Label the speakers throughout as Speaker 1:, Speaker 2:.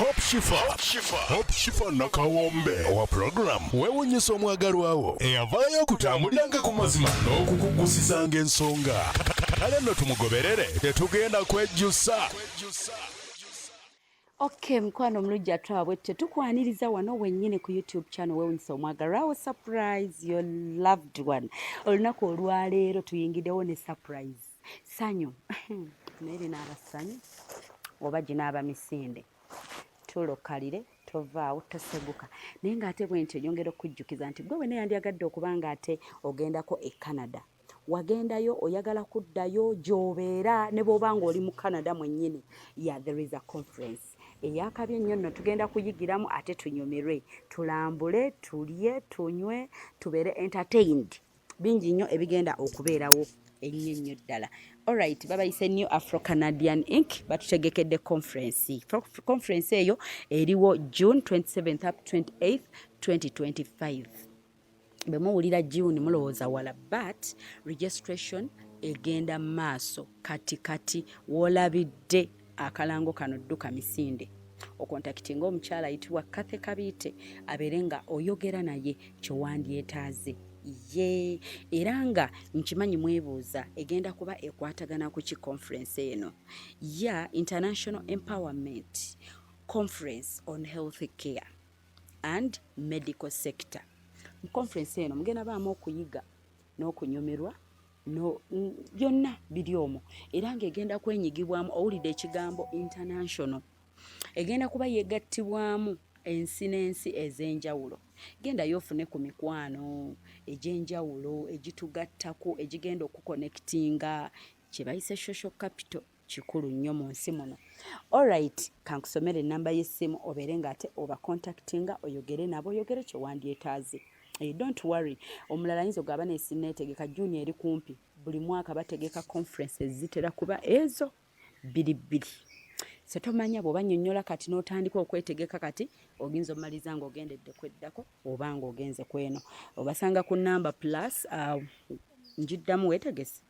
Speaker 1: Hope Shifa. Hope Shifa Nakawombe owa program weewunyisa omwagalwawo eyavaayo okutambuliranga ku mazima n'okukugusizanga ensonga. Kale nno tumugoberere, tetugenda kwejjusa.
Speaker 2: Okay, mukwano omulungi atulaba bwetutyo tukwaniriza wano wennyini ku YouTube channel Weewunyisa Omwagalwawo, surprise your loved one. Olunaku olwaleero tuyingiddewo ne surprise sanyu, naye linaaba ssanyu oba ginaaba misinde? Tulokalire, tovaawo, toseguka. Naye ng'ate bwe ntyo nyongera okukujjukiza nti gwe wena yandyagadde okuba nga ate ogendako e Canada, wagendayo, oyagala kuddayo gy'obeera, ne bw'oba ng'oli mu Canada mwennyini ya, there is a conference eyakabi ennyo nno tugenda kuyigiramu, ate tunyumirwe, tulambule, tulye, tunywe, tubeere entertained. Bingi nnyo ebigenda okubeerawo ennyo ennyo ddala. Alright, babayise New Afro Canadian Inc, batutegekedde conference. Conference eyo eriwo June 27 up 28 2025. Bwe muwulira June mulowooza wala, but registration egenda maaso kati kati. Woolabidde akalango kano, dduka misinde ocontactinga omukyala ayitibwa Kathe Kabiite, abeere nga oyogera naye kyowandyetaaze ye. Era nga nkimanyi mwebuuza egenda kuba ekwatagana ku ki conference eno ya International Empowerment Conference on Health Care and Medical Sector. Mu conference eno mugenda baamu okuyiga n'okunyumirwa, no byonna biri omwo, era ng'egenda kwenyigibwamu, owulidde ekigambo international, egenda kuba yegattibwamu ensi n'ensi ez'enjawulo. Gendayo ofune ku mikwano egy'enjawulo egitugattako, egigenda okuconnectinga, kye bayise social capital, kikulu nnyo mu nsi muno. Alright, kankusomere enamba y'essimu obeere ng'ate oba contactinga, oyogere nabo, oyogere kyewandyetaaze. Hey, don't worry, omulala ayinza ogaba nesinneetegeka, Juni eri kumpi. Buli mwaka bategeka conferences, zitera kuba ezo bbiri bbiri, so tomanya bw'oba nnyonnyola kati n'otandika okwetegeka kati, oyinza omaliza ng'ogendedde kweddako oba ng'ogenze kweno. Obasanga ku namba plus, njiddamu, weetegese,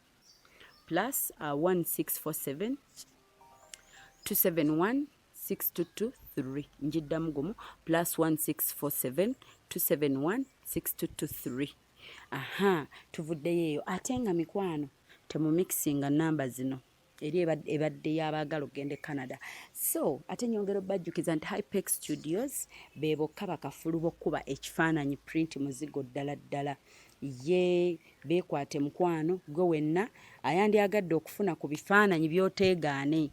Speaker 2: plus 1647 271 6223. Njiddamu gumu, plus 1647 271 6223. Aha, tuvuddeyo eyo. Ate nga mikwano, temumixinga namba zino, eri ebadde y'abaagala okugenda e Canada. So ate nyongera obbajjukiza nti Hypex Studios be bokka bakafulu b'okkuba ekifaananyi print muzigo ddala ddala. Ye beekwate mukwano gwe wenna ayandyagadde okufuna ku bifaananyi by'oteegaane,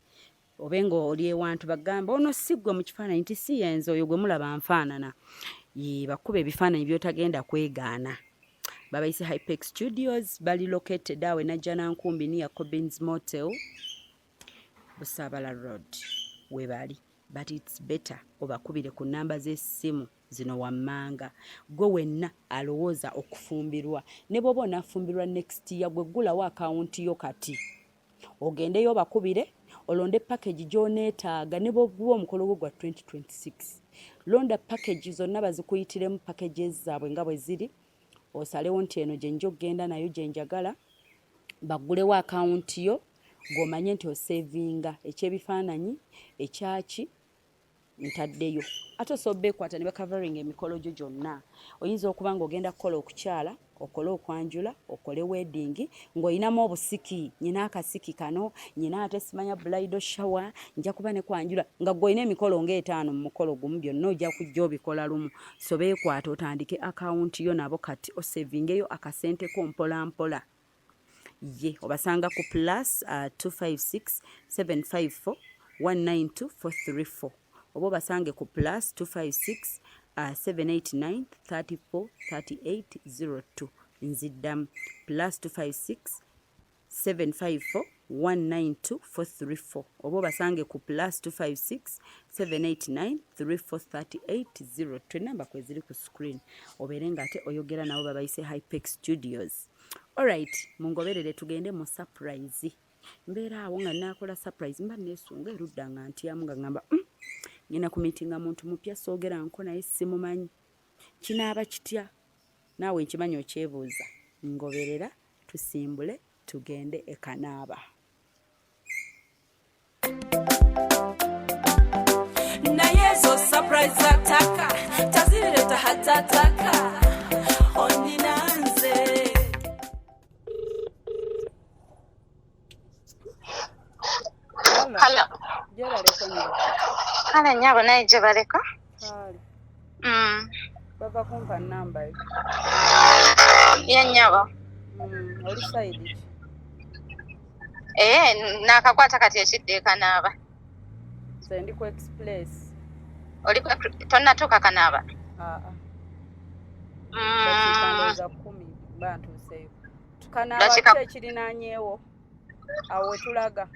Speaker 2: obe nga oli ewantu bagamba ono si ggwe mu kifaananyi, nti si yenze oyo gwe mulaba nfaanana. Ye bakuba ebifaananyi by'otagenda kwegaana. Babayise Hypex Studios, bali located awe Najjanankumbi near Cobins Motel, Busaabala Road we bali, but it's better obakubire ku namba z'essimu zino wammanga. Gwe wenna alowooza okufumbirwa, ne bw'oba onaafumbirwa next year, gwe ggulawo akawunti yo kati, ogendeyo obakubire, olonde package gy'oneetaaga. Ne bw'oguba omukolo gwo gwa 2026, londa package zonna bazikuyitiremu, packages zaabwe nga bwe ziri, osalewo nti eno gye nja okugenda nayo, gye njagala. Baggulewo akawunti yo, ng'omanye nti osavinga ekyebifaananyi ekyaki ntaddeyo. Ate osobola beekwata ne bacovering emikolo gyo gyonna. Oyinza okuba ng'ogenda kukola okukyala, okole okwanjula, okole wedding, ng'olinamu obusiki, nyina akasiki kano, nyina ate simanya bridal shower, nja kuba ne kwanjula, nga gwe olina emikolo ng'etaano mu mukolo gumu, byonna ojja kujja obikola lumu. So beekwata otandike akawunti yo nabo kati, osavingeyo akasente ko mpola mpola. Ye obasanga ku plus 256 754 192 434, oba obasange ku plus 256 789 34 38 02. Nziddamu, plus 256 754 192 434, oba obasange ku plus 256 789 3438 02. Enamba kwe ziri ku screen, obeere nga ate oyogera nabo. Babayise Hypex Studios. Alright, mungoberere tugende mu surprise. Mbeera awo nga naakola surprise, mba neesunga erudda nga ntyamu, nga ngamba, ngenda kumeetinga muntu mupya, soogera nko naye, simumanyi, kinaaba kitya?" Naawe nkimanyi okyebuuza. Ngoberera tusimbule tugende e Kanaaba.
Speaker 3: Naye Surprise ataka tazireta hatataka oninanze.
Speaker 4: Hello. Kale nnyabo, naye gye baleka.
Speaker 2: Kale.
Speaker 4: Mm.
Speaker 2: Bava kumpa namba yo.
Speaker 4: Ye nnyabo.
Speaker 2: Oli side ki?
Speaker 4: Ee, naakakwata kati ekidda ekanaaba.
Speaker 2: Nze ndi ku Express.
Speaker 4: Oli tonnatuuka Kanaaba?
Speaker 2: Aa. Dakiika ndowooza 10 mba ntuuseeyo. Kanaaba
Speaker 4: Dakiika
Speaker 2: ki ekirinaanyeewo? Awo we tulaga.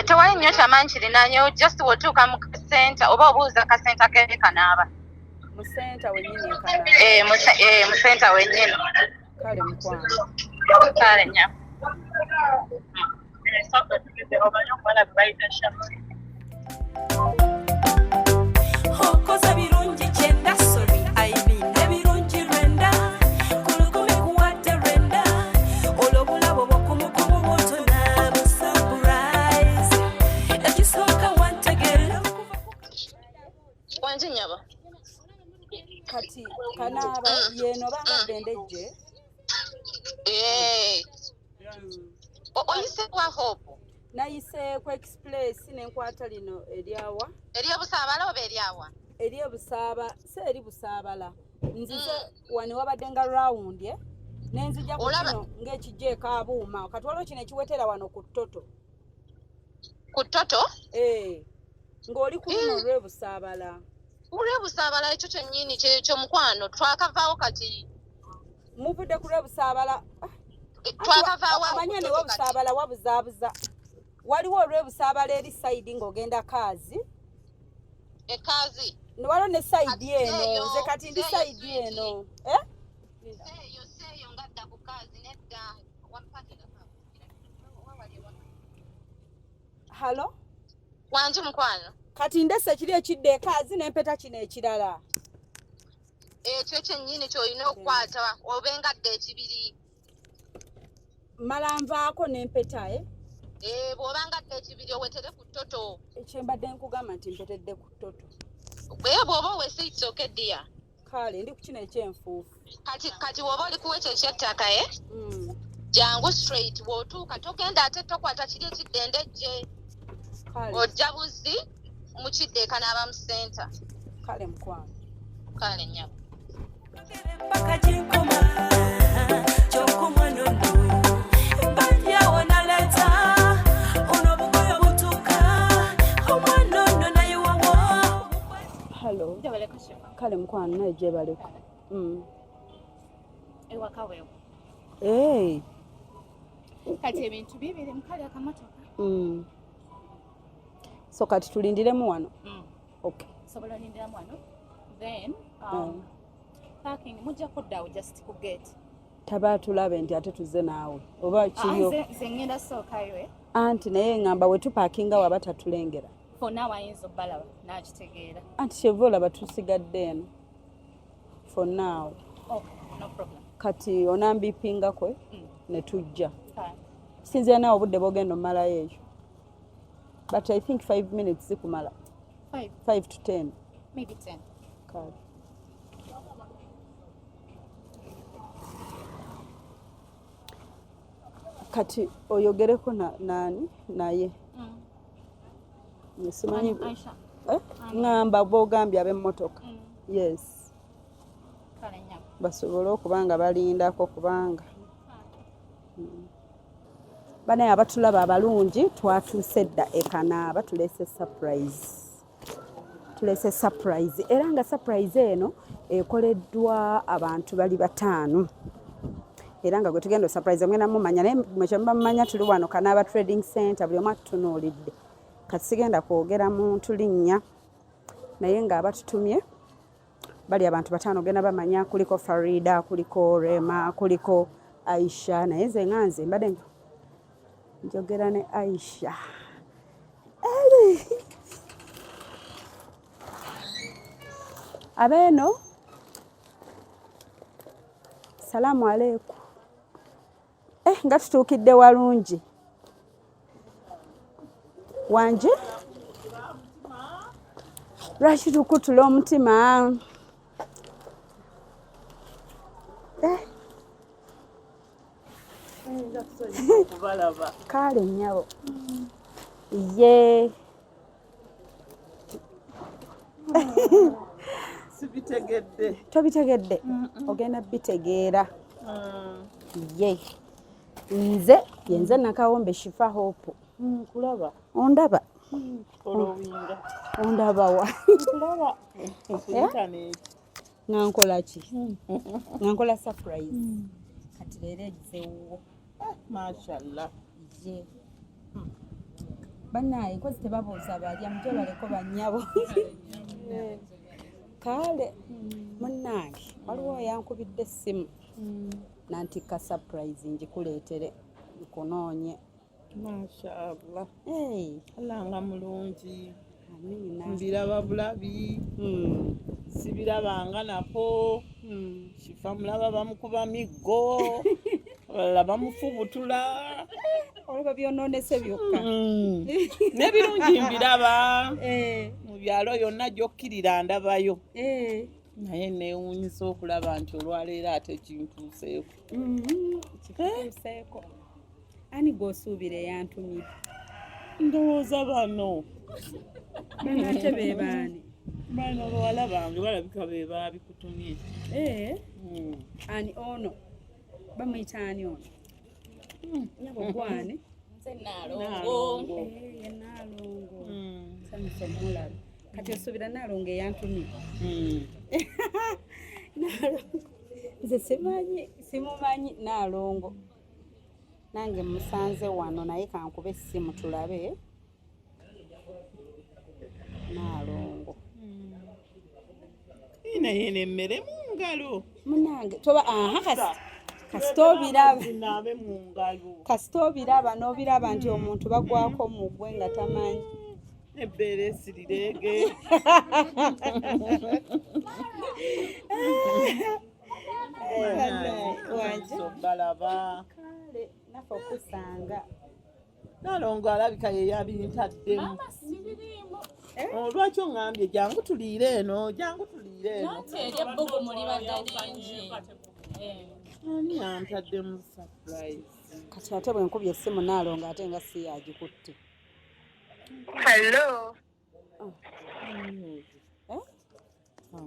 Speaker 4: Tewali nnyo kyamaanyi kirinaanyeewo, just bw'otuuka mu center oba obuuza ka center k'e Kanaaba.
Speaker 2: Mu center wennyini e Kanaaba.
Speaker 4: Ee, mu center wennyini.
Speaker 2: Kale mukwano.
Speaker 4: Kale nnyabo.
Speaker 3: Okoze birungi kyenda, sorry, I mean ebirungi 9, ku 1,000 kuwadde 9, olwo obulabo bwokumukumu bwotona bu surprise ekisooka wantegeera okuva ku
Speaker 4: Wangi nnyabo.
Speaker 2: Kati Kanaaba yeeno bambadde Ndejje.
Speaker 4: Ee. Oyise wa Hope?
Speaker 2: Nayise ku Express ne nkwata lino eryawa.
Speaker 4: Ery'Obusaabala oba eryawa?
Speaker 2: Eri Ebusaaba, si eri Busaabala. Nzize wano wabadde nga round, eh? Ne nzija ku kino ng'ekijja e Kabuuma. Kati waliwo kino ekiwetera wano ku Toto.
Speaker 4: Ku Toto?
Speaker 2: Eh, ng'oli ku luno olw'Ebusaabala.
Speaker 4: Olw'Ebusaabala ekyo kyennyini kyomukwano twakavaawo kati.
Speaker 2: Muvudde ku lw'Ebusaabala.
Speaker 4: Twakavaawo awo
Speaker 2: Amanye
Speaker 4: ku
Speaker 2: ne
Speaker 4: Toto kati.
Speaker 2: Wabusaabala wabuzaabuza. Waliwo olw'Ebusaabala eri side ng'ogenda Kaazi.
Speaker 4: Ekaazi.
Speaker 2: Waliwo ne side
Speaker 4: Kati
Speaker 2: eno.
Speaker 4: seeyo,
Speaker 2: Nze kati ndi
Speaker 4: seeyo
Speaker 2: side
Speaker 4: sweet.
Speaker 2: eno. Eh?
Speaker 4: Seeyo, seeyo ngadda ku Kaazi nedda. Wampakira.
Speaker 2: Hello?
Speaker 4: Wangi mukwano.
Speaker 2: Kati ndese kiri ekidda Ekaazi n'empeta kino ekirala.
Speaker 4: Ekyo kyennyini ky'olina okukwata obe ngadda Ekibiri.
Speaker 2: Mala nvaako n'empeta, eh?
Speaker 4: Ee, bw'oba ngadda Ekibiri owetere ku Toto.
Speaker 2: Kyembadde nkugamba nti mpetedde ku Toto.
Speaker 4: Ee, bw'oba owese it's okay dear.
Speaker 2: Kale ndi ku kino ekyenfuufu.
Speaker 4: Kati bw'oba oli kuwa ekyo ekyettaka, eh? Jangu straight, bw'otuuka togenda ate tokwata kiri ekidda Endejje.
Speaker 2: Kale.
Speaker 4: Ojja buzzi mu kidda Ekanaaba mu center.
Speaker 2: Kale mukwano.
Speaker 4: Kale nnyabo.
Speaker 3: Paka gyenkoma kyokka omwana ono banjawo naleeta ono obugoye butuuka omwana ono nayiwawo.
Speaker 2: Hello. Kale mukwano, naye gyebaleko.
Speaker 5: Ewaka weewo.
Speaker 2: Hey.
Speaker 5: Kati ebintu bibiri mukali akamotoka.
Speaker 2: So kati tulindiremu wano. Okay.
Speaker 5: Sobola olindiramu wano, then parking mujja kuddawo just ku gate.
Speaker 2: Taba tulabe nti ate tuzze naawe oba
Speaker 5: Ah,
Speaker 2: kiriyo.
Speaker 5: nze ngenda sookayo, eh?
Speaker 2: Anti naye ŋŋamba we tupaakinga waba tatulengera.
Speaker 5: For now ayinza obbalaba n'akitegeera.
Speaker 2: Anti kyeva olaba tusigadde eno for now.
Speaker 5: Okay, no problem.
Speaker 2: Kati onambipingako ne tujja.
Speaker 5: Kale.
Speaker 2: Kisinziira naawe obudde bwogenda omumalayo eyo, but I think 5 minutes zikumala.
Speaker 5: 5?
Speaker 2: 5 to 10.
Speaker 5: Maybe 10.
Speaker 2: Kale. Kati oyogereko naani naye. Simanyi.
Speaker 5: Ani- Aisha.
Speaker 2: Eh? Ŋŋamba bwogambye ab'emmotoka. Yes.
Speaker 5: Kale nnyabo.
Speaker 2: Basobole okuba nga balindako kubanga banaye abatulaba abalungi, twatuuse dda Ekanaaba. Tuleese surprise, tuleese surprise, era nga surprise eno ekoleddwa abantu bali bataano, era nga gwe tugenda surprise mugenda mumanya, naye mwe kyemuba mumanya tuli wano Kanaaba Trading Center, buli omu atutunuulidde. Kati sigenda kwogera muntu linnya, naye ng'abatutumye bali abantu bataano, ogenda bamanya. Kuliko Farida, kuliko Rema, kuliko Aisha, naye nze nga nze mbadde njogera ne Aisha. Eri. Abeeno, salaamu aleikum. Eh, nga tutuukidde walungi. Wanje? Lwaki tukutula omutima? Eh. Kale nnyabo. Ye.
Speaker 6: Sibitegedde.
Speaker 2: Tobitegedde? Ogenda bitegeera. Ye. Nze yenze Nakawombe Shifa Hope.
Speaker 6: Nkulaba.
Speaker 2: Ondaba?
Speaker 6: Olowinga.
Speaker 2: Ondabawa?
Speaker 6: Nkulaba. Ku internet.
Speaker 2: Nga nkola ki? Nga nkola surprise. Kati leero egize wuwo.
Speaker 6: Mashallah.
Speaker 2: Ye. Bannaaye nkozi tebabuuza balya mujje baleko bannyabo. Kale munnange waliwo yankubidde essimu nantikka surprise ngikuleetere nkunoonye.
Speaker 6: Mashallah.
Speaker 2: Hey.
Speaker 6: Allah nga mulungi.
Speaker 2: Amiina.
Speaker 6: Mbiraba bulabi. Sibirabanga nako. Shifa mulaba bamukuba miggo. Abalala bamufubutula.
Speaker 2: Olaba byonoonese byokka.
Speaker 6: N'ebirungi mbiraba. Mu byalo yonna gy'okkirira ndabayo. Naye neewuunyisa okulaba nti olwaleero ate kintuuseeko.
Speaker 2: Kikutuuseeko. Ani gw'osuubira eyantumye?
Speaker 6: Ndowooza bano.
Speaker 2: Bano ate be baani?
Speaker 6: Bano bawala bange balabika be baabikutumye.
Speaker 2: Ani ono? Bamuyita ani ono? Nyabo gwani?
Speaker 5: Nze Naalongo.
Speaker 2: Ye Naalongo. Nsanyuse omulaba. Kati osuubira Naalongo eyantumye? Naalongo. Nze simanyi, simumanyi Naalongo. Nange musanze wano naye kankube essimu tulabe. Naalongo.
Speaker 6: Naye n'emmere mu ngalo.
Speaker 2: Munange toba aha kasita obiraba.
Speaker 6: Zinaabe mu ngalo.
Speaker 2: Kasita obiraba n'obiraba nti omuntu bagwako mugwe nga tamanyi.
Speaker 6: Ebbeere sirireege.
Speaker 2: Wanje.
Speaker 6: Balaba.
Speaker 2: Kale naffe okusanga.
Speaker 6: Naalongo alabika ye yabintaddemu.
Speaker 5: Maama sibiriimu.
Speaker 6: Lwaki oŋŋambye jangu tuliire eno, jangu tuliire eno.
Speaker 5: Anti eri ebbugumu libadde lingi.
Speaker 6: Ani yantaddemu surprise?
Speaker 2: Kati ate bwe nkubye essimu Naalongo ate nga si yagikutte.
Speaker 4: Hello.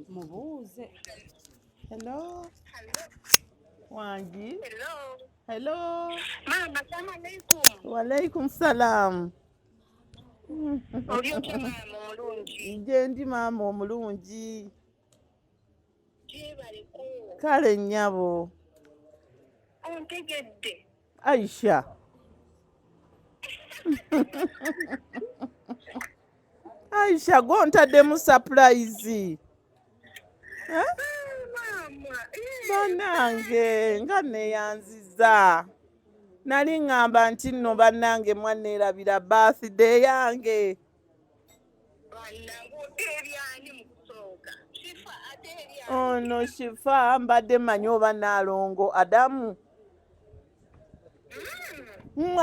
Speaker 2: Mubuuze.
Speaker 6: Hello. Wangi.
Speaker 4: Hello.
Speaker 6: Hello.
Speaker 4: Maama, assalamu alaikum.
Speaker 6: Walaikum salam.
Speaker 4: Oli otya maama omulungi?
Speaker 6: Gye ndi maama omulungi.
Speaker 4: Gyebaleko.
Speaker 6: Kale nnyabo.
Speaker 4: Ontegedde.
Speaker 6: Aisha. Aisha gw'ontaddemu surprise.
Speaker 4: Maama.
Speaker 6: Bannange nga neeyanziza. Nali ŋŋamba nti nno bannange mwanneerabira birthday yange.
Speaker 4: Bannange oteebyani mu kusooka? Shifa ateebyani?
Speaker 6: Ono Shifa mbadde mmanyi oba Naalongo Adamu.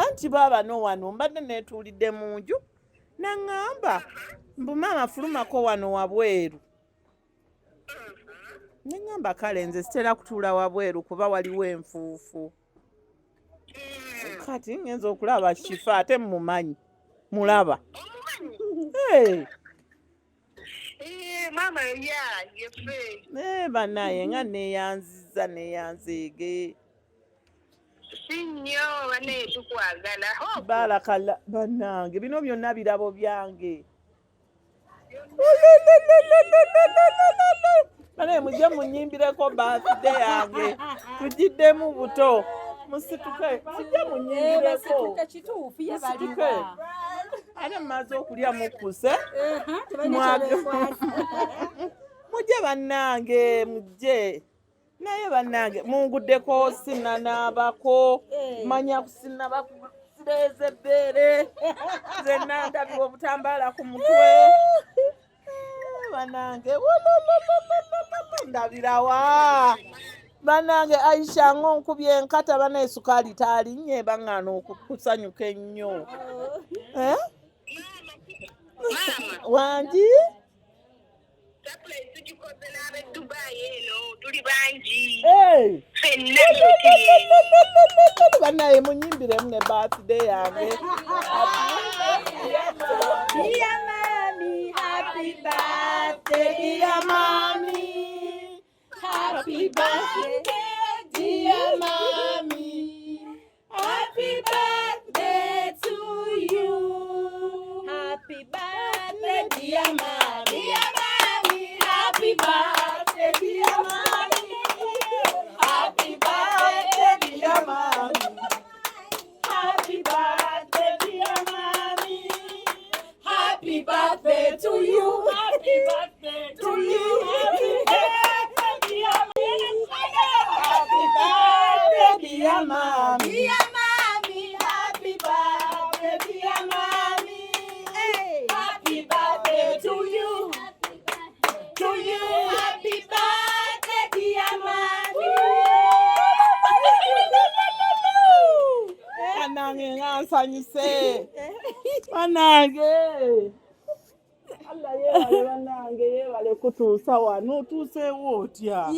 Speaker 6: Anti baabano wano mbadde neetuulidde mu nju naŋŋamba mbu maama fulumako wano wabweru. Ne ŋŋamba kale nze sitera kutuula wabweru kuba waliwo enfuufu. Kati ngenza okulaba Shifa ate mmumanyi mulaba.
Speaker 4: Omumanyi? Maama ya yeffe.
Speaker 6: Bannaye nga neeyanziza neeyanzeege.
Speaker 4: Si nnyo bannaye tukwagala.
Speaker 6: Baarakalla bannange bino byonna birabo byange. Banaye mujje munyimbireko birthday yange tugiddemu buto. Musituke mujje munyimbireko.
Speaker 2: Kituufu ye
Speaker 6: Musituke.
Speaker 2: baliwa.
Speaker 6: Ate mumaze okulya mukkuse.
Speaker 2: Tebalina kye beekwasa.
Speaker 6: Mujje bannange mujje. Naye bannange munguddeko sinanaabako manya kusinaba sireeza ebbeere nze ndabibwa obutambaala ku mutwe. Bannange ndabirawa bannange Aisha ng'onkubye enkata bana esukaali taalinnye baŋŋaana okusanyuka ennyo.
Speaker 4: Maama.
Speaker 6: Wangi?
Speaker 4: Tuli bangi.
Speaker 6: Hey!
Speaker 4: Ffenna tuli eri.
Speaker 6: Banaye munyimbiremu ne birthday yange.
Speaker 2: Dear mommy, happy birthday.
Speaker 6: Dear mommy,
Speaker 2: Happy birthday,
Speaker 6: dear mommy.
Speaker 2: Happy birthday to you. Happy birthday, dear mommy. Dear mommy, happy birthday, dear mommy.
Speaker 6: Happy birthday, dear mommy. Happy birthday, dear mommy. Happy birthday to you. Happy birthday to you. Happy birthday, dear mommy. Happy birthday, dear mommy.
Speaker 2: Dear mommy,
Speaker 6: Happy birthday, dear mommy.
Speaker 2: hey.
Speaker 6: Happy birthday to you. To you.
Speaker 2: Happy birthday, dear mommy.
Speaker 6: Banange nga nsanyuse. Banange. Allah yeebale banange yeebale kutuusa wano otuuseewo otya?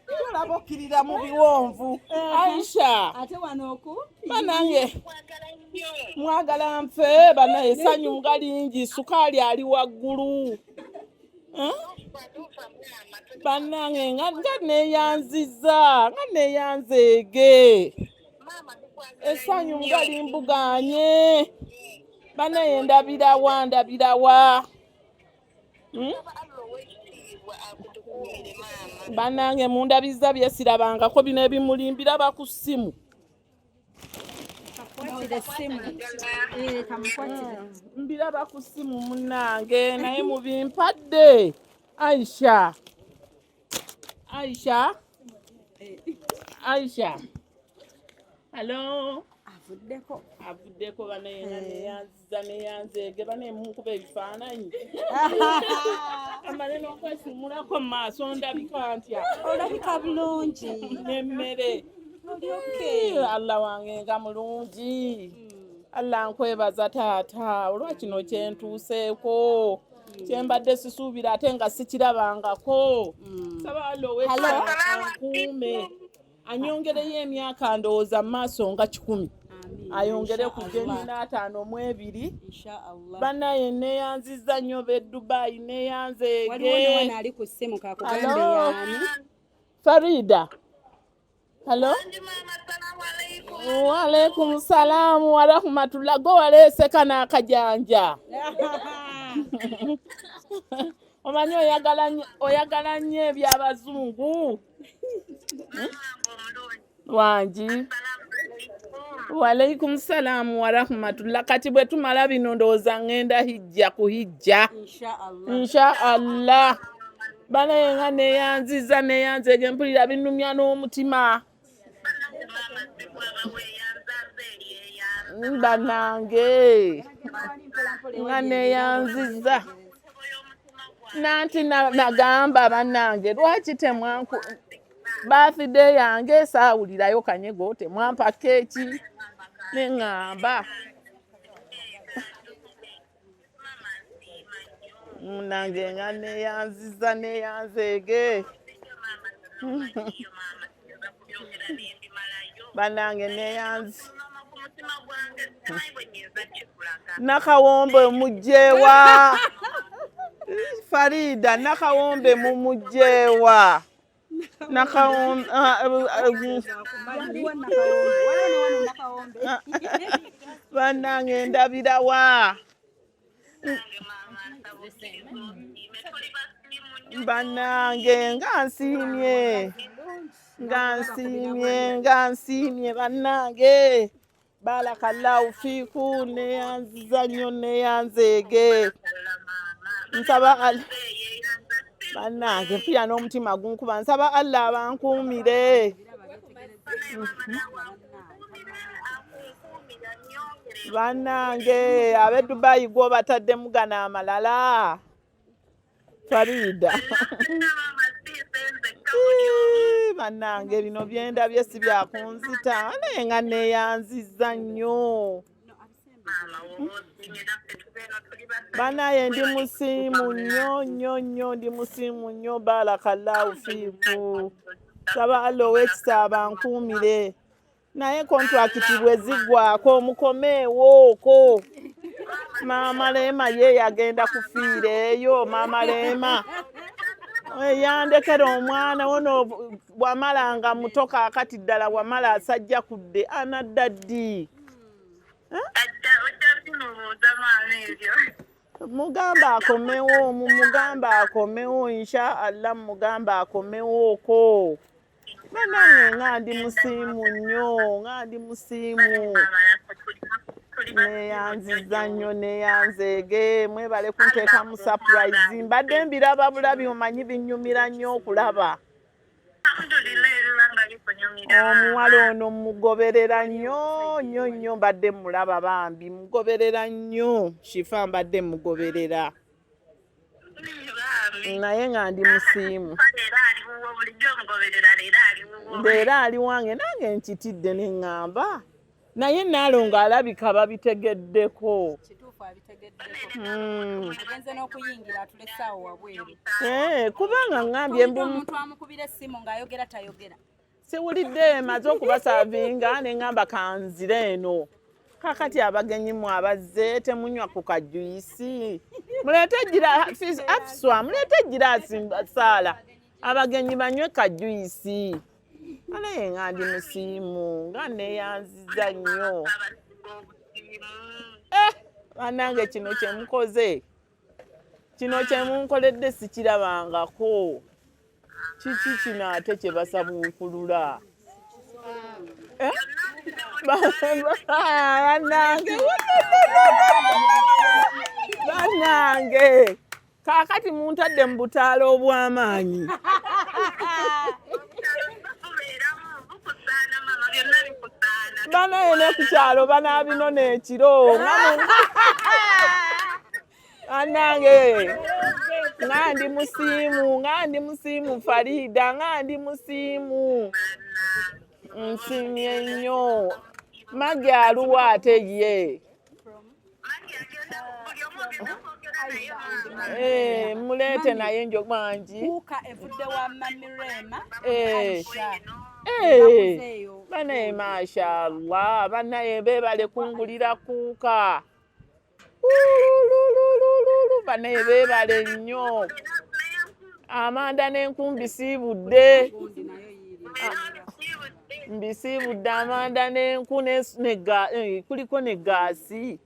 Speaker 6: Tolaba okkirira mu biwonvu. Aisha.
Speaker 2: Ate wano okumpi.
Speaker 6: Banange
Speaker 4: Kwagala nnyo.
Speaker 6: mwagala nfe banaye essanyu nga lingi sukaali ali waggulu. Eh?
Speaker 4: Tufa maama.
Speaker 6: Bannange nga nga neeyanzizza nga neeyanzeege.
Speaker 4: Maama tukwagala
Speaker 6: Essanyu
Speaker 4: nnyo.
Speaker 6: nga limbuganye. Banaye ndabirawa ndabirawa. Hmm?
Speaker 4: Saba Allah ow'ekitiibwa akutukuumire maama.
Speaker 6: Bannange mundabizza byesirabangako bino ebimuli mbiraba ku ssimu.
Speaker 2: Kakwatire essimu. Eh, kamukwatire.
Speaker 6: Mbiraba ku ssimu munnange naye mubimpadde. Aisha. Aisha. Aisha. Hello.
Speaker 2: Avuddeko.
Speaker 6: Avuddeko banaye nga neyanziza neyanzeege banaye munkuba ebifaananyi. Amale n'okwesimulako mu maaso ndabika ntya.
Speaker 2: Olabika bulungi.
Speaker 6: N'emmere.
Speaker 2: Oli okay.
Speaker 6: Allah wange nga mulungi. Allah nkwebaza taata olwa kino kyentuuseeko kyembadde sisuubira ate nga sikirabangako. Saba Allah ow'ekitiibwa ankuume anyongereyo emyaka ndowooza mu maaso nga 100 ayongere ku gye nnina 52.
Speaker 2: Inshallah.
Speaker 6: Bannaye neeyanzizza nnyo b'e Dubai neeyanzeege.
Speaker 2: Waliwo ne wano ali ku ssimu kakugambe
Speaker 6: Hello.
Speaker 2: yaani.
Speaker 6: Farida. Hello.
Speaker 4: Ndi maama, assalamu alaikum.
Speaker 6: Waalaikum salaamu warahmatullah. Gwe waleese kano akajanja. Omanyi oyagala nnyo eby'abazungu.
Speaker 4: Maama omulungi.
Speaker 6: Wangi.
Speaker 4: Assalamu alaikum.
Speaker 6: Waalaikum salaamu warahmatullah. Kati bwe tumala bino ndowooza ŋŋenda hijja ku hijja.
Speaker 2: Inshallah.
Speaker 6: Insha Allah. Banaye nga neeyanziza neeyanzeege mpulira binnumya n'omutima.
Speaker 4: Bannange maama sikwaba weeyanza nze eryeyanza.
Speaker 6: Bannange nga neeyanziza.
Speaker 4: Omutima gwange.
Speaker 6: Nanti nagamba bannange lwaki temwanku birthday yange saawulirayo kanyego temwampa keeki ne ŋŋamba
Speaker 4: Maama nsiima nnyo.
Speaker 6: nange nga neeyanziza neeyanzeege.
Speaker 4: Nnyo maama simanyiyo maama siyinza kubyogera nembimalayo.
Speaker 6: Bannange neeyanzi.
Speaker 4: Maama ku mutima gwange simanyi bwe nnyinza kikulaga.
Speaker 6: Nakawombe mugyewa. Farida Nakawombe mumugyewa. Nakawombe
Speaker 2: Waliwo Nakawombe. Waliwo ne wano Nakawombe.
Speaker 6: bannange ndabirawa.
Speaker 4: Nange maama nsaba okkiriza osiime tuli basiimu nnyo.
Speaker 6: Bannange nga nsiimye nga nsiimye nga nsiimye bannange. Barakallahu fiiku neeyanziza nnyo neeyanzeege.
Speaker 4: Allah maama.
Speaker 6: Nsaba
Speaker 4: Nze yeeyanza
Speaker 6: bannange mpulira n'omutima gunkuba nsaba Allah abankuumire.
Speaker 4: Akukuumire annyongere.
Speaker 6: Bannange ab'e Dubai gw'obataddemu gano amalala. Farida.
Speaker 4: Maama siise nzekka buli omu.
Speaker 6: Ii, bannange bino byendabye si byakunzita naye nga neeyanzizza nnyo.
Speaker 4: Maama woba osiimye naffe tubeera
Speaker 6: Banaye ndi musiimu nnyo nnyo nnyo, ndi musiimu nnyo. Barakallahu fiiku. Saba Allah ow'ekisa abankuumire, naye kontrakiti bwe ziggwako mukomeewooko. Maama Leema ye yagenda kufiira eyo. Maama Leema yandekera omwana wono Wamala nga muto, kaakati ddala Wamala asajja kudde anadda ddi? Mugamba akomewo, mumugamba akomewo, insha Allah, mugamba akomewooko. Banange nga ndi musiimu nnyo, nga ndi musiimu. Neyanziza nnyo, neyanzeege. Mwebale kunteeka mu surprise. Mbadde mbiraba bulabi, omanyi binnyumira nnyo okulaba. Omuwala ono mugoberera nnyo nnyo nnyo, mbadde mulaba bambi, mugoberera nnyo Shifa, mbadde mugoberera naye nga ndi musiimu. Leero ali wange, nange nkitidde ne ŋŋamba naye Naalongo alabika babitegeddeko.
Speaker 5: Kituufu, abitegeddeko. Agenze n'okuyingira, atulese awo wabweru.
Speaker 6: Eh, kubanga ŋŋambye mbu
Speaker 5: omuntu amukubira essimu ng'ayogera tayogera.
Speaker 6: Siwulidde, maze okubasavinga ne ŋŋamba kanzire eno. Kakati abagenyi mu abazze temunywa ku kajuisi? Muleete afiswa, muleete giraasi saala, abagenyi banywe kajuisi. Anaye nga ndi musiimu, nga neeyanziza nnyo. Eh, bannange, kino kyemukoze, kino kyemunkoledde sikirabangako. Kiki kino ate kye basabuukulula? Eh? Bannange, bannange, kaakati muntadde mu butaala obw'amaanyi. Banaye ne ku kyalo banaabinona ekiro. Bannange, nga ndi musiimu, nga ndi musiimu. Farida, nga ndi musiimu, nsiimye nnyo. Magi aluwa ate ye? Eh, muleete naye njo mangi.
Speaker 5: Kuuka evudde wa Mamirema.
Speaker 6: Eh.
Speaker 5: Aisha.
Speaker 6: Eh,
Speaker 5: Bakuzeeyo.
Speaker 6: Banaye mashallah, banaye beebale kungulira kuuka. Ulululululu, banaye beebale nnyo. Amanda n'enku mbisiibudde.
Speaker 5: Gundi nayo yiiri.
Speaker 6: Mbisiibudde amanda n'enku kuliko ne gaasi.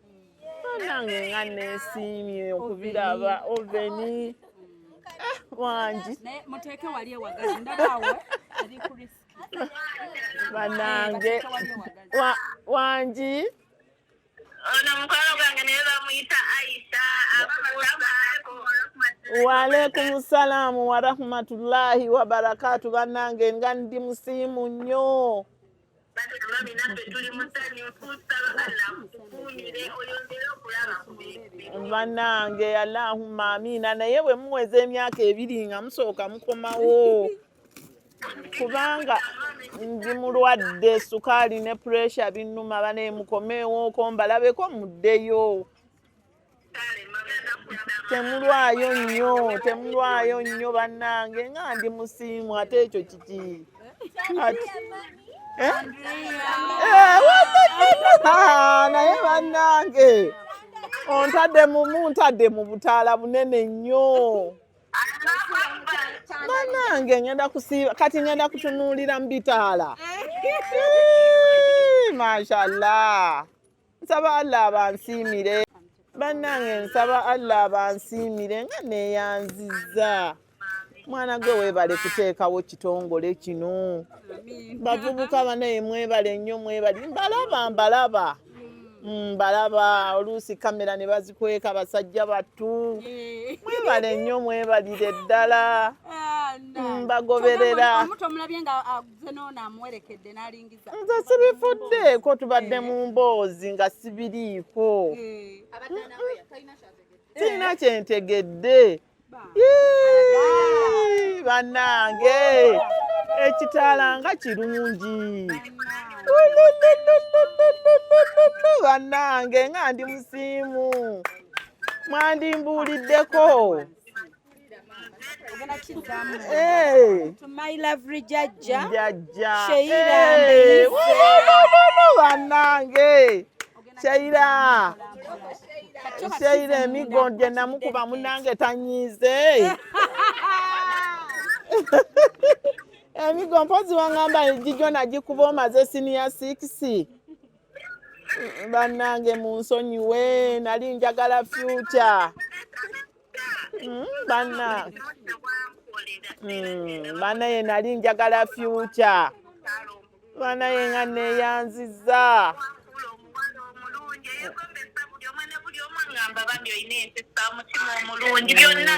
Speaker 6: Bannange, nga neesiimye okubiraba. Oven wangi.
Speaker 5: Naye muteeke wali ewagazi, ndabaawo eri ku risk.
Speaker 6: Bannange.
Speaker 5: Bateeke wali ewagazi.
Speaker 6: Wangi.
Speaker 4: Ono mukwano gwange naye bamuyita Aisha abakuusaako.
Speaker 6: Waalaikum salaamu warahmatullahi wabarakatu. Bannange, nga ndi musiimu nnyo.
Speaker 4: Mami, naffe tuli musanyufu. Saba Allah akukuumire, oyongere okulaba ku bintu.
Speaker 6: Bannange, allahumma amiina. Naye bwe muweza emyaka 2 nga musooka mukomawo, kubanga ndi mulwadde, sukaali ne pressure binnuma. Banaye mukomeewooko mbalabeko, muddeyo. Temulwayo nnyo, temulwayo nnyo. Bannange, nga ndi musiimu. Ate ekyo kiki? Eh? Eh, naye bannange, ontadde muntadde mu butaala bunene nnyo. Bannange, ngenda kusiiba kati, ngenda kutunuulira mu bitaala. Mashallah, nsaba Allah abansiimire. Bannange, nsaba Allah abansiimire, nga neeyanzizza. Mwana gwe, weebale kuteekawo kitongole kino. Bavubuka banaye, mwebale nnyo, mwebale. Mbalaba, mbalaba, mbalaba oluusi kamera ne bazikweka. Basajja battu, mwebale nnyo, mwebalire ddala. Mbagoberera.
Speaker 5: Omuto omulabye nga aguze noono amuwerekedde n'alingiza.
Speaker 6: Nze sibifuddeeko, tubadde mu mboozi nga sibiriiko. Sirina kyentegedde. Yee, bannange, ekitaala nga kirungi. Ulululululululu, bannange, nga ndi musiimu. Mwandimbuuliddeko.
Speaker 2: Ogenda kizzaamu.
Speaker 6: Eh.
Speaker 2: To my lovely jajja.
Speaker 6: Jajja.
Speaker 2: Sheila
Speaker 6: Eh,
Speaker 2: Mbeyize.
Speaker 6: wululululu, bannange. Sheila. Sheila emiggo gye namukuba munnange tanyiize. Emiggo mpozi wangamba egigyo nagikuba omaze siniya 6. Bannange munsonyiwe nali njagala future. Banna banaye nali njagala future. Banaye nga neeyanzizza.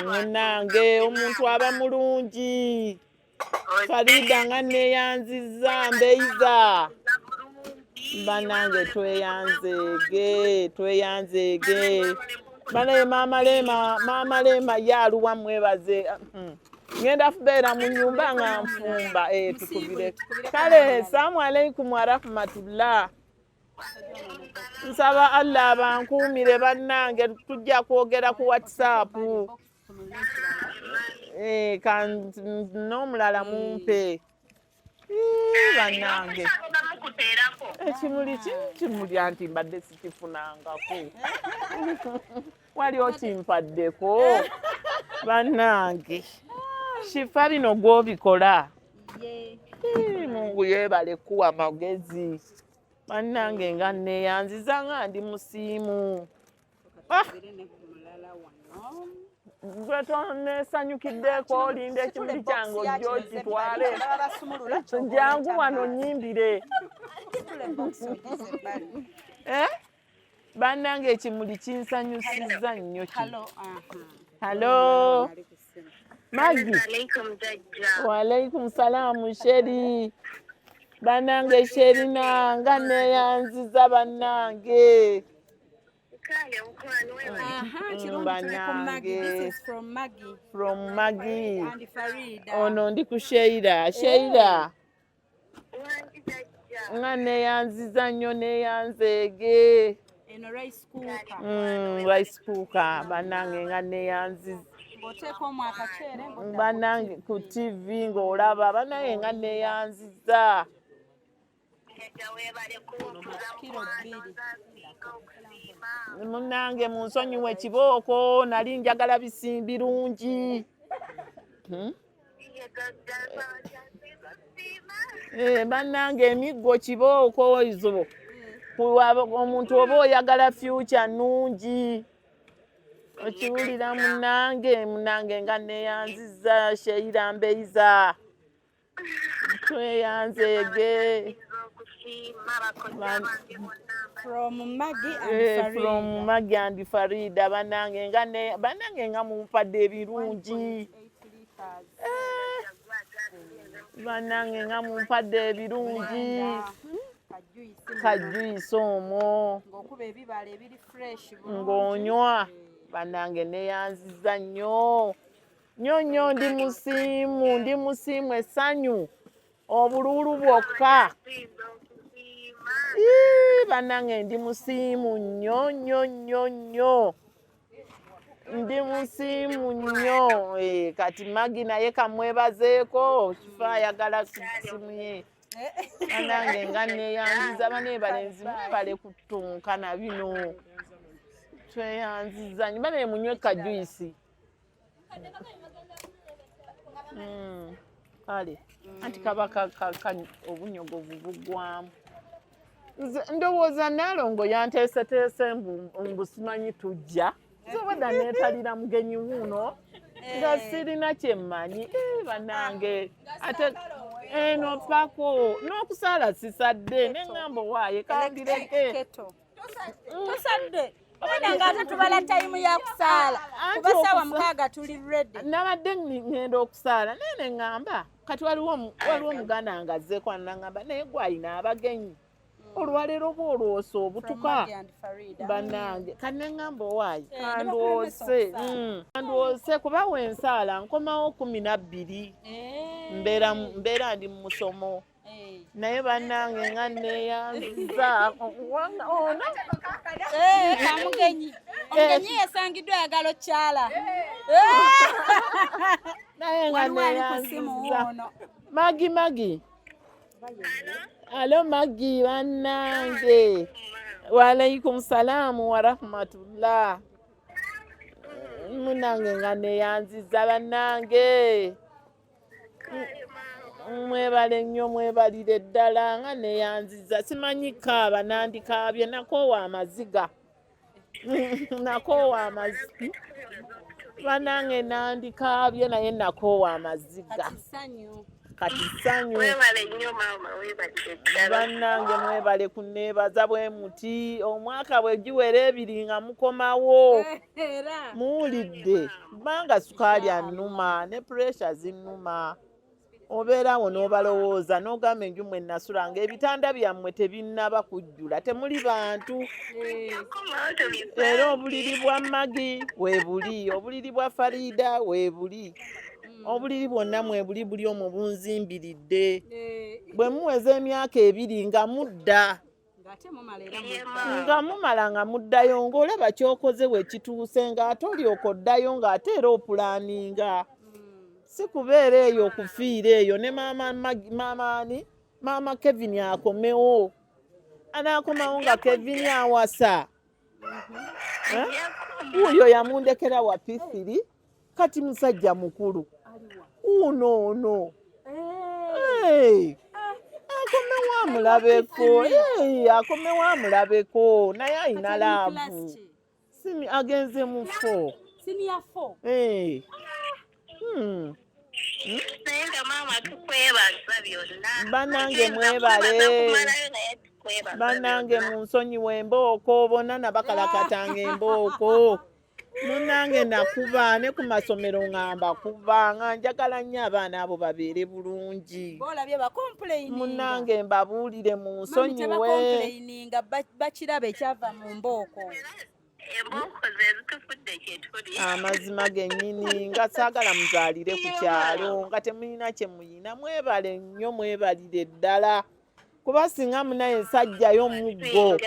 Speaker 6: Munnange omuntu aba mulungi. Farida nga neeyanzizza mbeyiza. Bannange tweyanzeege tweyanzeege. Banaye maama Leema maama Leema ye aluwa mwebaze. Ngenda kubeera mu nnyumba nga nfumba eh, tukubire. Kale salaamu aleikum warahmatullah. Nsaba Allah abankuumire bannange tujja kwogera ku WhatsApp. Eh, kan n'omulala mumpe. Ii, bannange. Ekimuli kimuli anti mbadde sikifunangako. Wali okimpaddeko. Bannange. Shifa bino gw'obikola. Ii, Mungu yeebale kuwa magezi. Bannange nga neeyanziza nga ndi musiimu. Ah! Gwe toneesanyukiddeko olinda ekimuli kyange ojja okitwale. Jangu wano nnyimbire. Eh? Bannange ekimuli kinsanyusizza nnyo kino. Hello. Maggie. Waalaikum salaamu Sheri. Bannange Sherina nga neeyanziza bannange.
Speaker 2: Aha, kirungi tuli ku Maggie. This is from Maggie.
Speaker 6: From Maggie.
Speaker 2: And Farida.
Speaker 6: Ono ndi ku Sheila. Sheila. Nga neeyanziza nnyo neeyanzeege.
Speaker 2: Eno rice cooker.
Speaker 6: Rice cooker bannange nga neeyanziza.
Speaker 2: Ng'oteeka omwo akaceere ng'odda
Speaker 6: Bannange ku TV ng'olaba bannange nga neeyanziza.
Speaker 2: Kiro 2.
Speaker 6: Munnange munsonyiwe kibooko nali njagala bisimbi birungi. Eh, bannange emiggo kibooko ezo. Omuntu oba oyagala future nnungi. Okiwulira munnange munnange nga neeyanziza Sheila Mbeyiza. Tweyanzeege.
Speaker 2: From Maggie and
Speaker 6: Eh,
Speaker 2: Farida.
Speaker 6: from Maggie and Farida bannange nga ne bannange nga mumpadde ebirungi. Eh, bannange nga mumpadde ebirungi. Kajuyisi omwo
Speaker 2: Ng'okuba ebibala ebiri fresh bulungi.
Speaker 6: ng'onywa. Bannange neeyanziza nnyo. Nnyo nnyo ndi musiimu ndi musiimu essanyu obuluulu bwokka. Ii, bannange ndi musiimu nnyo nnyo nnyo nnyo. Ndi musiimu nnyo. Eh, kati Maggie naye kamwebazeeko kifa ayagala simu ye. Bannange nga neeyanziza banaye balenzi mwebale kutunka na bino. Tweyanziza nnyo banaye munywe kajuyisi. Kale anti kaba obunyogovu buggwamu. Nze ndowooza Naalongo yanteeseteese mbu simanyi tujja. Nze obwedda neetalira mugenyi wuuno nga sirina kye mmanyi. Eh, bannange ate eno pako n'okusaala sisadde ne ŋŋamba owaaye kambireke.
Speaker 2: Kettle. Tosadde. Obwedda ng'ate tubala tayimu ya kusaala.
Speaker 6: Anti
Speaker 2: Kuba ssaawa 6 tuli ready.
Speaker 6: Nabadde ŋŋenda okusaala naye ne ŋŋamba kati waliwo omuganda nga azzeeko naŋŋamba naye gwe alina abagenyi. Olwaleero bw'olwosa obutuka. Bannange kati ne ŋŋamba owaaye kandwose. Kandwose kuba wensaala nkomawo 12. Mbeera ndi mu musomo. Naye bannange nga neeyanziza. Ono
Speaker 2: Kamugenyi. Omugenyi yasangiddwa ayagala okyala.
Speaker 6: Naye nga
Speaker 2: Waliwo ali ku ssimu
Speaker 6: neyanziza.
Speaker 2: ono.
Speaker 6: Magi, Magi. Alo Magi bannange. Waalaikum salaamu warahmatullah. Munange nga neyanziza bannange. Mwebale nnyo, mwebalire ddala nga neyanziza. Simanyi kaaba nandikaabye, nakoowa amaziga. Nakoowa amaziga. Bannange nandikaabye naye nakoowa amaziga.
Speaker 2: Kati ssanyu.
Speaker 6: Kati ssanyu.
Speaker 4: Webale nnyo maama, webalire ddala.
Speaker 6: Bannange mwebale kunneebaza bwe muti. Omwaka bwe giwera 2 nga mukomawo.
Speaker 2: Era.
Speaker 6: Muwulidde kubanga sukaali annuma ne puresha zinnuma. Obeerawo n'obalowooza n'ogamba enju mwe nasulanga ebitanda byammwe tebinnaba kujjula, temuli bantu. Era obuliri bwa Magi weebuli, obuliri bwa Farida weebuli, obuliri bwonna mwebuli, buli omwo bunzimbiridde. Bwe muweza emyaka 2 nga mudda.
Speaker 2: Ng'ate mumala era mudda.
Speaker 6: Nga mumala nga muddayo, ng'olaba ky'okoze we kituuse, ng'ate olyoka oddayo ng'ate era opulaaninga. Si kubeera eyo okufiira eyo ne maama Magi, maama ani? Maama Kevin akomewo. Anaakomawo nga Kevin awasa. Wuuyo yamundekera wa P3, kati musajja mukulu. Wuuno ono. Akomewo amulabeko. Akomewo amulabeko. Naye alina laavu. Simi agenze mu 4.
Speaker 2: Senior 4.
Speaker 4: Naye nga maama tukwebaza byonna.
Speaker 6: Bannange mwebale.
Speaker 4: Kumalayo naye tukwebaza
Speaker 6: Bannange
Speaker 4: byonna.
Speaker 6: munsonyiwe embooko, bonna nabakalakatanga embooko. Munnange nakuba ne ku masomero nga mbakuba, nga njagala nnyo abaana abo babeere bulungi.
Speaker 2: Boolabye bakomplaininga.
Speaker 6: Munnange mbabuulire munsonyiwe.
Speaker 2: Mami tebakomplaininga, bakiraba ekyava mu mbooko.
Speaker 4: Embooko ze zitufudde kye tuli.
Speaker 6: Amazima gennyini nga saagala muzaalire ku kyalo nga temulina kye muyina. Mwebale nnyo, mwebalire ddala. Kuba singa munaye nsajjayo omuggo.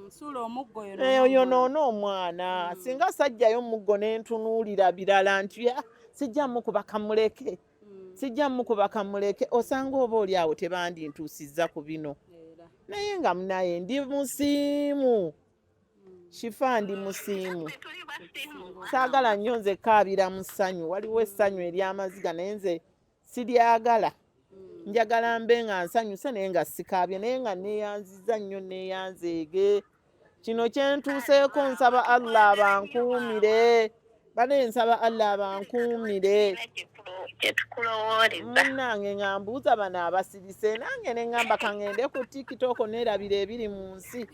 Speaker 2: Suula omuggo oyo
Speaker 6: Oyo noono omwana. Singa sajjayo omuggo ne ntunuulira birala nti, sijja mukuba kamuleke. Sijja mukuba kamuleke. Osanga oba oli awo tebandintuusizza ku bino. Naye nga munaye ndi musiimu. Shifa ndi musiimu. Saagala nnyo nze kaabira mu ssanyu. Waliwo essanyu ery'amaziga naye nze siryagala. Njagala mbe nga nsanyuse naye nga sikaabye, naye nga neeyanziza nnyo, neeyanzeege. Kino kye ntuuseeko nsaba Allah abankuumire. Bane nsaba Allah abankuumire.
Speaker 4: Kye tukulowooleza.
Speaker 6: Munnange nga mbuuza bano abasirise, nange ne ŋŋamba ka ŋŋende ku TikTok neerabira ebiri mu nsi.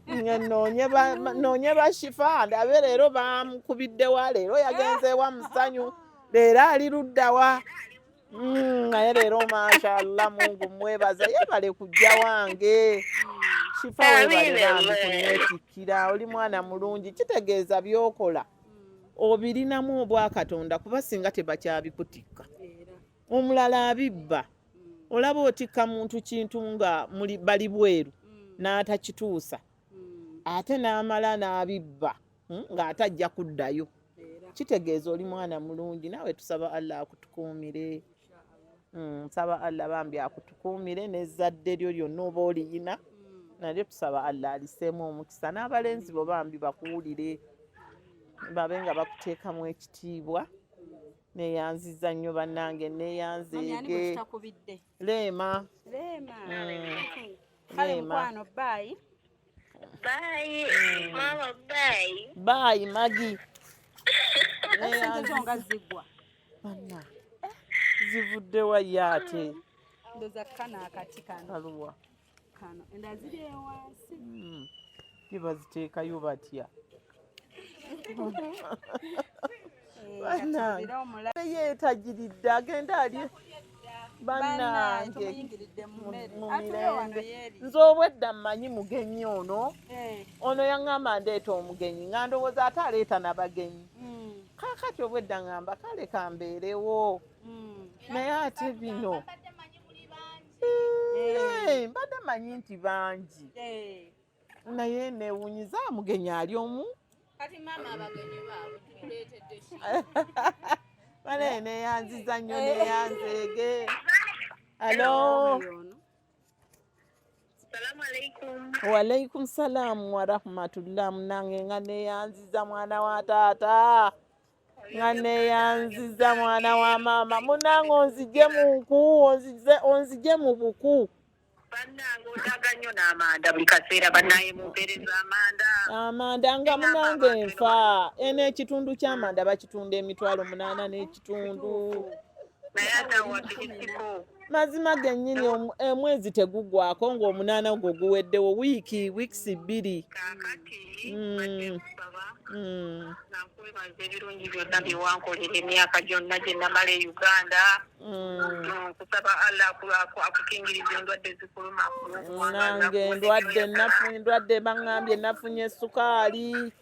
Speaker 6: Nge nnoonye ba Shifa ndabe leero baamukubidde wa, leero yagenze wa mu ssanyu, leero ali ludda wa. Naye leero mashallah Mungu mwebaza, yeebale kujja wange. Shifa weebale bambi kunneetikkira, oli mwana mulungi, kitegeeza by'okola obirinamu obwakatonda kuba singa tebakyabikutikka. Omulala abibba. Olaba otikka muntu kintu nga muli bali bweru n'atakituusa. Ate n'amala n'abibba, ng'ate ajja kuddayo. Kitegeeza oli mwana mulungi, naawe tusaba Allah akutukuumire. Nsaba Allah bambi akutukuumire n'ezzadde lyo lyonna oba oliyina. Nalyo tusaba Allah aliseemu omukisa n'abalenzi bo bambi bakuwulire. Babe nga bakuteekamu ekitiibwa. Neeyanziza nnyo bannange,
Speaker 2: Mami, ani gwe
Speaker 6: neeyanzeege.
Speaker 2: kitakubidde?
Speaker 6: Leema.
Speaker 2: Leema. Kale
Speaker 6: Leema.
Speaker 2: mukwano, bye.
Speaker 4: Bye. Mama, bye.
Speaker 6: Bye, Maggie.
Speaker 2: Sente zo nga ziggwa.
Speaker 6: Banna. Zivudde wa ye ate?
Speaker 2: Ndoza kano akati kano.
Speaker 6: Kaluwa.
Speaker 2: Kano. Endala ziri eyo wansi.
Speaker 6: Ye baziteekayo batya?
Speaker 2: Bannange.
Speaker 6: Yeetagiridde agenda alye. Bannange.
Speaker 2: Tumuyingiridde mu mmere.
Speaker 6: Mu
Speaker 2: Atule wano
Speaker 6: mirembe.
Speaker 2: yeeri.
Speaker 6: Nze obwedda mmanyi mugenyi ono. Ono yaŋŋamba ndeeta omugenyi nga ndowooza ate aleeta n'abagenyi. Kaakati obwedda ŋŋamba kale kambeerewo. Naye ate bino. Mbadde mmanyi nti bangi. Naye neewuunyiza mugenyi ali omu.
Speaker 5: Kati maama abagenyi baabwe tukuleetedde ki?
Speaker 6: Bale neyanziza nnyo neyanzeege. Alo.
Speaker 4: Salamu alaikum.
Speaker 6: Walaikum salaamu warahmatullah. Munange nga neyanziza mwana wa taata, nga neyanziza mwana wa maama. Munange onzije mu nku, onzije mu buku.
Speaker 4: Bannange otaaga nnyo n'amanda buli kaseera, bannaye mumpeereza amanda.
Speaker 6: Amanda nga munange nfa. Eno ekitundu ky'amanda bakitunda 8,500.
Speaker 4: Naye ate awo wafirisiko.
Speaker 6: Mazima gennyini, omwezi teguggwako ng'omunaana gwo guweddewo, wiiki weeks 2.
Speaker 4: Kaakati badde kusaba nankwebaza ebirungi byonna bye wankolera emyaka gyonna gye namala e Uganda. Nkusaba Allah akukingiriza endwadde zikuluma.
Speaker 6: Nange endwadde endwadde baŋŋambye nafunye sukaali.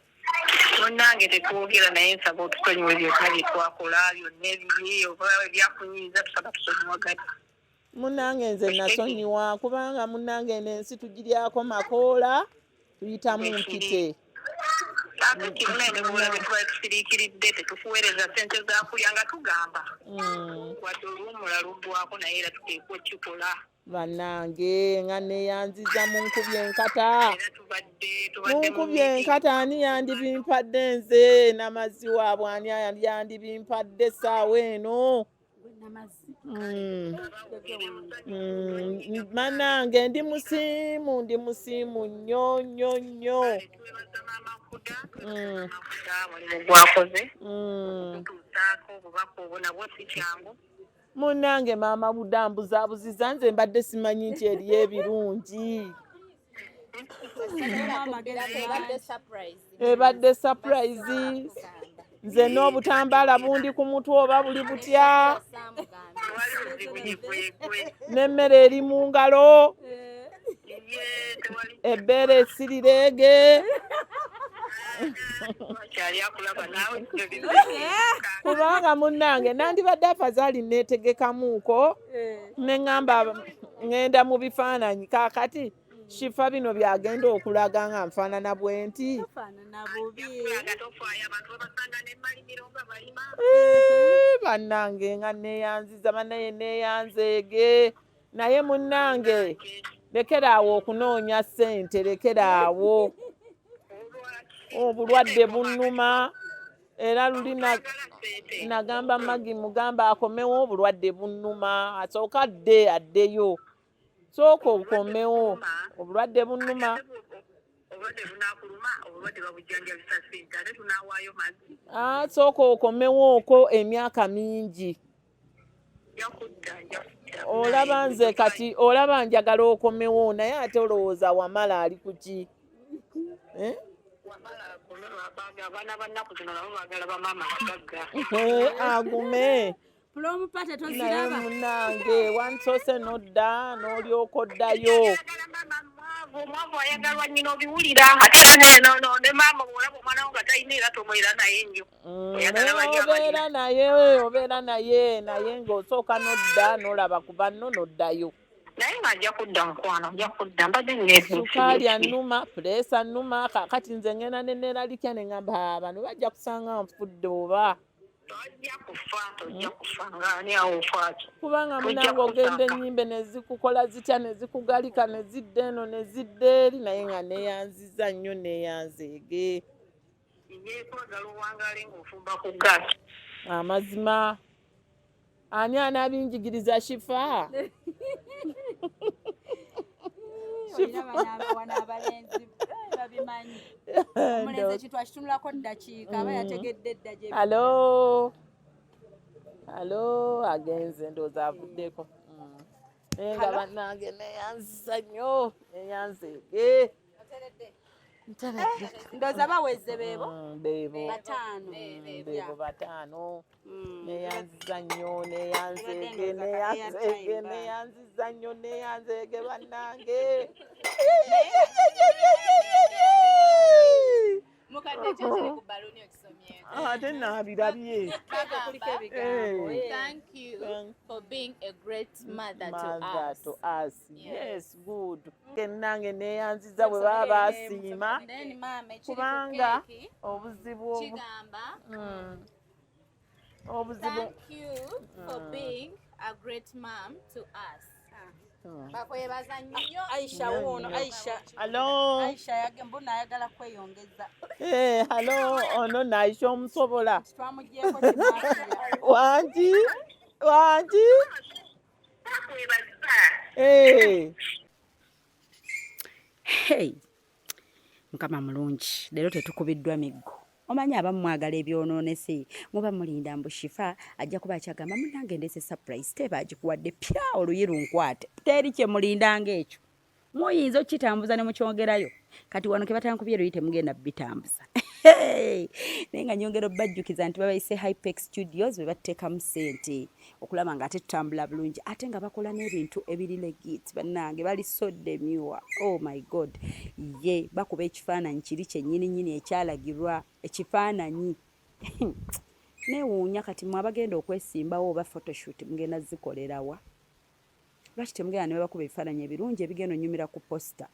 Speaker 4: Munnange tetwogera, naye nsaba otusonyiwe byonna bye twakola, byonna ebibi oba ebyakunyiiza, tusaba tusonyiwagane.
Speaker 6: Munnange nze nasonyiwa, kubanga munnange eno ensi tugiryako makoola, tuyitamu mpite.
Speaker 4: Kaakati munaye ne bwolaba tuba tusiriikiridde, tetukuweereza ssente zakulya nga tugamba wadde oluwummula luggwako, naye era tuteekwa okukikola.
Speaker 6: Bannange nga neyanziza, munkubye enkata.
Speaker 4: Era tubadde mu
Speaker 6: Munkubye enkata. Ani yandibimpadde nze namazzi waabwe? Ani yandibimpadde essaawa eno? Bannange ndi musiimu, ndi musiimu nnyo nnyo nnyo.
Speaker 4: Twebaza maama Huda, Huda mulimu gwakoze tutuusaako obubaka obwo, nabwo si kyangu.
Speaker 6: Munnange maama Huda mbuzaabuziza, nze mbadde simanyi nti eriyo ebirungi.
Speaker 5: Ebadde surprise.
Speaker 6: Ebadde surprise. Nze n'obutambaala bundi ku mutwe oba buli butya,
Speaker 4: Tewali buzibu, gyekwekwe.
Speaker 6: n'emmere eri mu ngalo,
Speaker 4: Ye tewali.
Speaker 6: Ebbeere esirireege.
Speaker 4: Kyali akulaba naawe.
Speaker 6: Kubanga munnange nandibadde afazaali neetegekamuuko ne ŋŋamba ŋŋenda mu bifaananyi. Kaakati Shifa bino byagenda okulaga nga nfaanana bwe nti.
Speaker 2: Faanana bubi.
Speaker 4: Nga tofaayo, abantu babasanga nemalimiro nga balima.
Speaker 6: Bannange nga neeyanziza, bannaye neeyanzeege. Naye munnange lekeraawo okunoonya ssente, lekeraawo, obulwadde bunnuma. Era luli nagamba Magi, mugamba akomewo, obulwadde bunnuma, asooka adde, addeyo, sooka okomewo, obulwadde bunnuma.
Speaker 4: Obulwadde bunakuluma, obulwadde babujjanjabisa ssente, ate tunawaayo mazzi.
Speaker 6: Ah, sooka okomewo okwo emyaka mingi.
Speaker 4: Njakudda, njakudda.
Speaker 6: Olaba nze kati olaba njagala okomewo, naye ate olowooza Wamala ali kuki? Eh?
Speaker 4: Wamala abaana bannaku zino nabo baagala bamaama bagagga.
Speaker 6: Eh, agume.
Speaker 2: Prom party
Speaker 6: Naye
Speaker 2: toziraba.
Speaker 6: Munange wansoose n'odda n'olyoka oddayo.
Speaker 4: Ayagala maama mwavu, omwavu ayagalwa nnyina, obiwulira. Ate era ne maama bw'olaba omwana wo nga talina, era tomwera naye nnyo. Oyagala
Speaker 6: Naye
Speaker 4: bali
Speaker 6: obeera
Speaker 4: abalina.
Speaker 6: naye, obeera naye, naye ng'osooka n'odda n'olaba ku banno n'oddayo.
Speaker 4: Naye nga nja kudda, mukwano, nja kudda, mbadde nina
Speaker 6: Sukaali
Speaker 4: ebintu.
Speaker 6: annuma, puleesa annuma. Kaakati nze ngenda ne neeralikya ne ŋŋamba, "Ah, bano bajja kusanga nfudde oba."
Speaker 4: Tojja kufa, tojja kufa, nga ani awo ofaaki?
Speaker 6: Kubanga
Speaker 4: Tojja
Speaker 6: munange ogenda
Speaker 4: kusanga.
Speaker 6: ennyimbe ne zikukola zitya, ne zikugalika, ne zidda eno ne zidda eri. Naye nga neeyanziza nnyo, neeyanzeege.
Speaker 4: Ye twagala owangaale ng'ofumba ku gaasi.
Speaker 6: Amazima, ani anaabinjigiriza, Shifa?
Speaker 2: Olina wano abalenzi babimanyi. Omulenzi ekintu akitunulako ddakiika aba yategedde edda gye.
Speaker 6: Alo, alo, agenze, ndowooza avuddeko. Naye nga bannange neyanziza nnyo, neyanzeege. Nteredde.
Speaker 2: Ndowooza baweze beebo.
Speaker 6: Beebo.
Speaker 2: 5.
Speaker 6: Beebo 5. Neyanziza nnyo, neyanzeege, neyanzeege, neyanziza nnyo, neyanzeege bannange.
Speaker 5: Mukadde, ekyo kiri ku baluuni okisomyeko?
Speaker 6: Ate naabirabye.
Speaker 2: Kuliko ebigambo.
Speaker 6: Eh.
Speaker 5: Thank you for being a great mother to
Speaker 6: Mother
Speaker 5: us.
Speaker 6: to us. Yes, good. Nange neeyanziza bwe baba basiima
Speaker 5: Then maama ekiri ku
Speaker 6: kubanga
Speaker 5: keeki
Speaker 6: obuzibu obu
Speaker 5: kigamba
Speaker 6: Obuzibu
Speaker 5: thank you for being a great mom to us. Bakwebaza nnyo.
Speaker 2: Aisha wuuno, Aisha.
Speaker 6: Alo.
Speaker 2: Aisha mbuna ayagala kweyongeza.
Speaker 6: Eh, halo, ono naisha omusobola.
Speaker 2: Twamugyeko kimafiya.
Speaker 6: Wangi wangi.
Speaker 4: Bakwebaza.
Speaker 6: Eh.
Speaker 2: Hey, Mukama mulungi, leero tetukubiddwa miggo. Omanyi abamu mwagala ebyonoonese, muba mulinda mbu Shifa ajja kuba akyagamba munnange ndeese surprise, teeba agikuwadde pya oluyi lunkwate. Teri kye mulindanga ekyo. Muyinza okukitambuza ne mukyongerayo. Kati wano ke batankubye luyi temugenda bitambuza. Naye nga nyongera obbajjukiza nti babayise Hypex Studios be bateekamu ssente okulaba nga ate tutambula bulungi, ate nga bakola n'ebintu ebiri legit. Bannange bali so demure, oh my God. Ye bakuba ekifaananyi kiri kyennyini nnyini ekyalagirwa ekifaananyi. Neewuunya kati mwe abagenda okwesimbawo oba photoshoot mugenda zikolerawa? Lwaki temugenda ne babakuba ebifaananyi ebirungi ebigenda onyumira ku poster?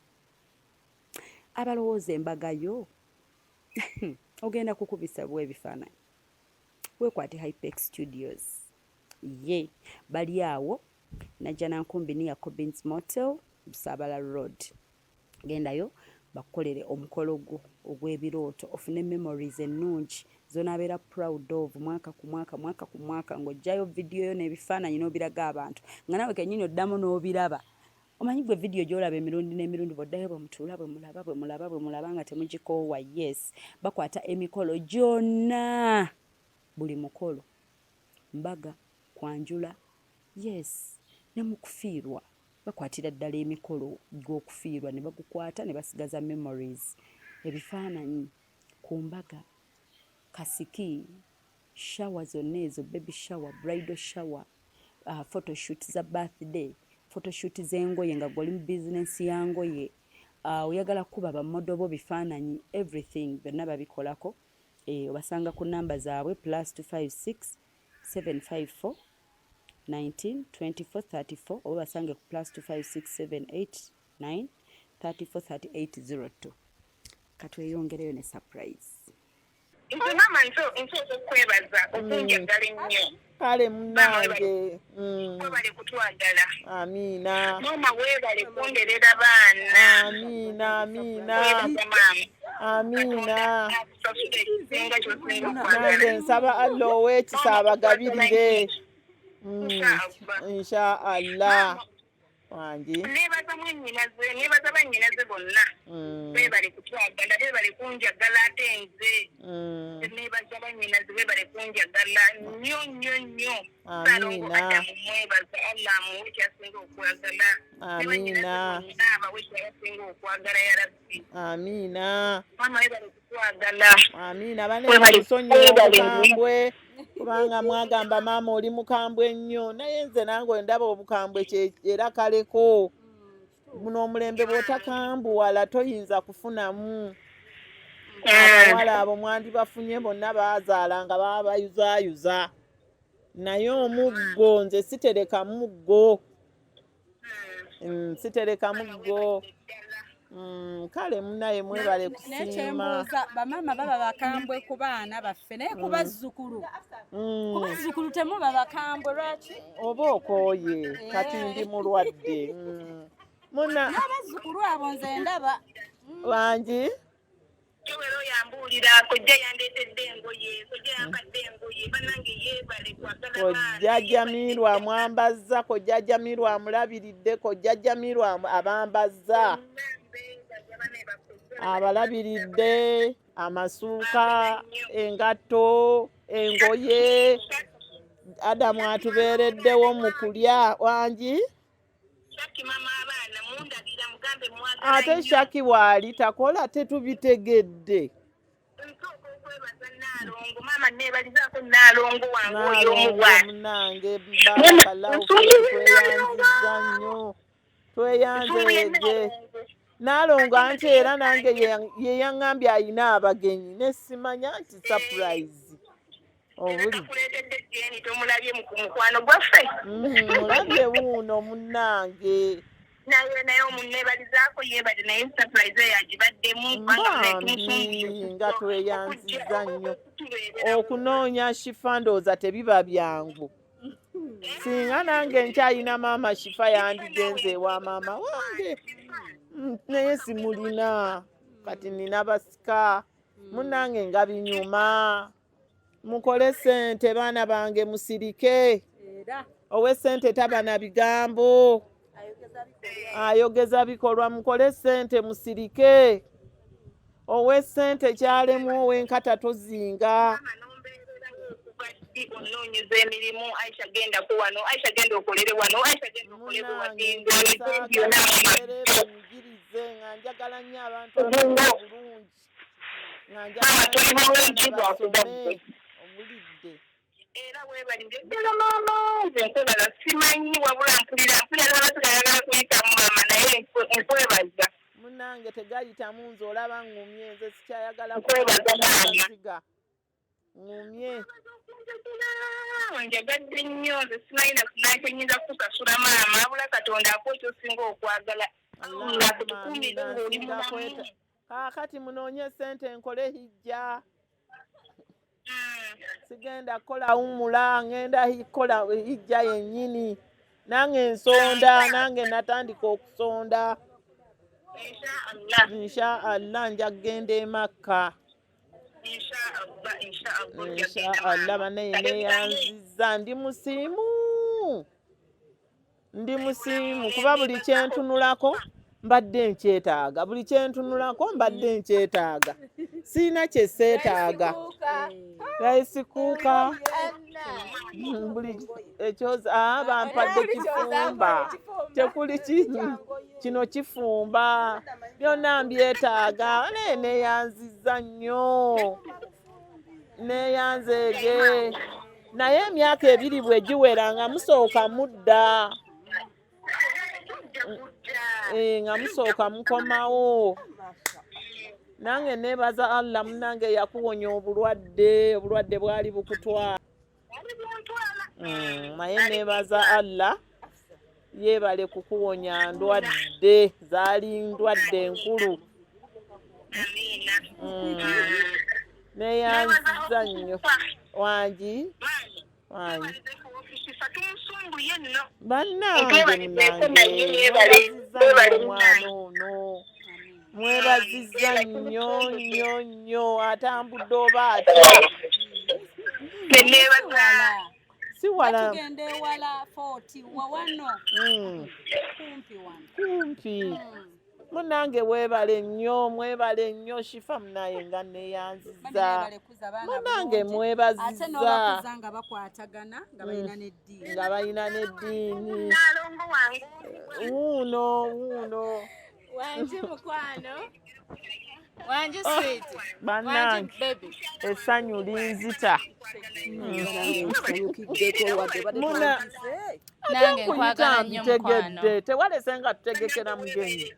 Speaker 2: Abalowooza embaga yo ogenda kukubisa bwe ebifaananyi, weekwate Hypex Studios. Ye bali awo Najjanankumbi near Cobins Motel, Busaabala Road. Gendayo bakukolere omukolo gwo ogw'ebirooto, ofune memories ennungi z'onaabeera proud of mwaka ku mwaka, mwaka ku mwaka, ng'oggyayo vidiyo yo n'ebifaananyi n'obiraga abantu, nga naawe kennyini oddamu n'obiraba. Omanyi gwe vidiyo gy'olaba emirundi n'emirundi, bw'oddayo bwe mutuula bwe mulaba bwe mulaba bwe mulaba nga temugikoowa. Yes, bakwata emikolo gyonna, buli mukolo, mbaga, kwanjula, yes, ne mu kufiirwa bakwatira ddala emikolo gw'okufiirwa ne bagukwata ne basigaza memories, ebifaananyi ku mbaga, kasiki, shower zonna ezo, baby shower, bridal shower, photoshoot za birthday, photoshoot z'engoye nga gw'oli mu bizinensi ya ngoye, oyagala kukuba ba model bo bifaananyi, everything byonna babikolako. Obasanga ku namba zaabwe +256 754 19 24 34 oba basange ku +256 789 34 38 02. Katweyongereyo ne surprise.
Speaker 4: Nze maama nsooka okwebaza okunjagala ennyo.
Speaker 6: Kale munnange.
Speaker 4: Webale kutwagala.
Speaker 6: Amiina.
Speaker 4: Maama weebale kunderera baana.
Speaker 6: Amiina, amiina.
Speaker 4: Weebaza maama.
Speaker 6: Amiina.
Speaker 4: Akusasula ekisinga ky'osinga okwagala.
Speaker 6: Nange nsaba Allah ow'ekisa abagabirire.
Speaker 4: Inshallah.
Speaker 6: Insha Allah. Wangi.
Speaker 4: Neebaza mwannyinaze, neebaza bannyinaze bonna. Beebale kutwagala, beebale kunjagala ate nze. Neebaza bannyinaze, beebale kunjagala nnyo nnyo nnyo. Ssaalongo
Speaker 6: Amiina.
Speaker 4: Adamu mwebaza, Allah amuwe kyasinga okwagala. Ne bannyinaze
Speaker 6: Amiina.
Speaker 4: bonna abawe kyabasinga okwagala ya Rabbi.
Speaker 6: Amiina.
Speaker 4: Maama weebale kutwagala.
Speaker 6: Amiina. Bane
Speaker 4: Webale-
Speaker 6: nsonyiwa
Speaker 4: webale
Speaker 6: obukambwe kubanga mwagamba maama oli mukambwe nnyo, naye nze nange ndaba obukambwe era kaleko guno omulembe bw'otakambuwala toyinza kufunamu. Abawala abo mwandibafunye bonna baazaala nga baba bayuzaayuza, naye omuggo nze sitereka muggo. Sitereka muggo. Kale munaye mwebale
Speaker 7: Naye
Speaker 6: kusiima.
Speaker 7: kyembuuza, bamaama baba bakambwe ku baana baffe, naye ku bazzukulu, ku bazzukulu temuba bakambwe, lwaki?
Speaker 6: Oba okooye kati ndi mulwadde. Muna
Speaker 7: N'abazzukulu abo nze ndaba
Speaker 6: wangi.
Speaker 4: Kyowera oyambuulira, kojja yandeetedde engoye, kojja yampadde engoye, bannange yeebale kwagala baana.
Speaker 6: Kojja Jamiru amwambazza, kojja Jamiru amulabiridde, kojja Jamiru abambazza, abalabiridde amasuuka, engatto, engoye. Adamu atubeereddewo mu kulya. Wangi.
Speaker 4: Shaki mama abaana mundabira mugambe mwagala
Speaker 6: Ate
Speaker 4: nnyo.
Speaker 6: Shaki waali takola tetubitegedde.
Speaker 4: Nsooka okwebaza Nnaalongo, maama neebalizaako Nnaalongo wange oyo
Speaker 6: Naalongo
Speaker 4: omubwati.
Speaker 6: munange, barakallahu fiiki, tweyanziza nnyo, tweyanzeege Naalongo. Anti era nange ye yaŋŋambye ayina abagenyi ne simanya nti surprise. Obuli.
Speaker 4: Kakuleetedde Jeni tomulabye mu mukwano gwaffe.
Speaker 6: Mulabye wuuno munnange.
Speaker 4: Naye omunneebalizaako yeebale, naye surprise eyo agibaddemu kubanga
Speaker 6: Bambi nga tweyanziza nnyo. Okunoonya Shifa ndowooza tebiba byangu. Singa nange nkyalina maama Shifa yandigenze ewa maama wange. Naye simulina. Kati nina basika. Munnange nga binyuma. Mukole ssente baana bange musirike. Ow'essente taba na bigambo. Ayogeza bikolwa. Mukole ssente musirike. Ow'essente kyalemu ow'enkata tozinga.
Speaker 4: Onoonyeza emirimu, Aisha genda ku wano, Aisha genda okolere wano, Aisha genda okolere
Speaker 6: Munnange
Speaker 4: wano.
Speaker 6: nsaagala nga njagala nnyo abantu abali obulungi. Nga njagala nnyo abaana basome. Owulidde?
Speaker 4: Era weebalire ddala maama, nze nkwebaza, simanyi wabula mpulira n'abasigalagala kuyitamu maama, naye nkwebaza.
Speaker 6: Munnange tegayitamu, nze olaba ŋŋumye, nze sikyayagala
Speaker 4: Nkwebaza maama.
Speaker 6: maziga. Ŋŋumye.
Speaker 4: Njagadde nnyo, nze simanyi nakye nnyinza kukusasula maama, wabula Katonda akuwa ekyosinga okwagala.
Speaker 6: Allahumma
Speaker 4: Akutukuumire
Speaker 6: amiina.
Speaker 4: ng'oli
Speaker 6: Nsinga
Speaker 4: mulamu.
Speaker 6: kweta. Kaakati munoonye ssente nkole hijja. Sigenda kukola wumula, ngenda kukola hijja yennyini. Nange nsonda, nange natandika okusonda.
Speaker 4: Insha Allah.
Speaker 6: Insha Allah nja kugenda e Makka.
Speaker 4: Insha Allah, insha Allah.
Speaker 6: Insha Allah bannaye neeyanzizza, ndi musiimu. Ndi musiimu kuba buli kye ntunulako mbadde nkyetaaga. Buli kye ntunulako mbadde nkyetaaga. Siina kye seetaaga. Rice cooker. Buli ekyoza bampadde kifumba. Tekuli kino kifumba. Byonna mbyetaaga. Naye neeyanzizza nnyo. Neeyanzeege. Naye emyaka 2 bwe giwera nga musooka mudda. Nga musooka mukomawo. Nange neebaza Allah munnange yakuwonya obulwadde, obulwadde bwali bukutwala. Naye neebaza Allah yeebale kukuwonya ndwadde, zaali ndwadde nkulu. Neeyanziza nnyo. Wangi? Wangi. Bannange munnange mwebaziza nnyo omwana ono. Mwebazizza nnyo nnyo nnyo, atambudde oba atya. Si wala.
Speaker 7: Tugenda ewala 40 wawano. Kumpi wano.
Speaker 6: Kumpi. Munnange weebale nnyo, mwebale nnyo Shifa munnaye nga neeyanziza. Munnange mwebazizza.
Speaker 7: Ate n'obakuza nga bakwatagana nga balina n'eddiini.
Speaker 6: Nga balina n'eddiini. Wuuno wuuno.
Speaker 5: Wangi mukwano. Wangi sweet.
Speaker 6: Bannange
Speaker 5: Wangi baby.
Speaker 6: essanyu linzita. Muna
Speaker 5: Nange
Speaker 6: ate nkuyita
Speaker 5: nkwagala nnyo mukwano.
Speaker 6: mbitegedde, tewalese nga tutegekera mugenyi.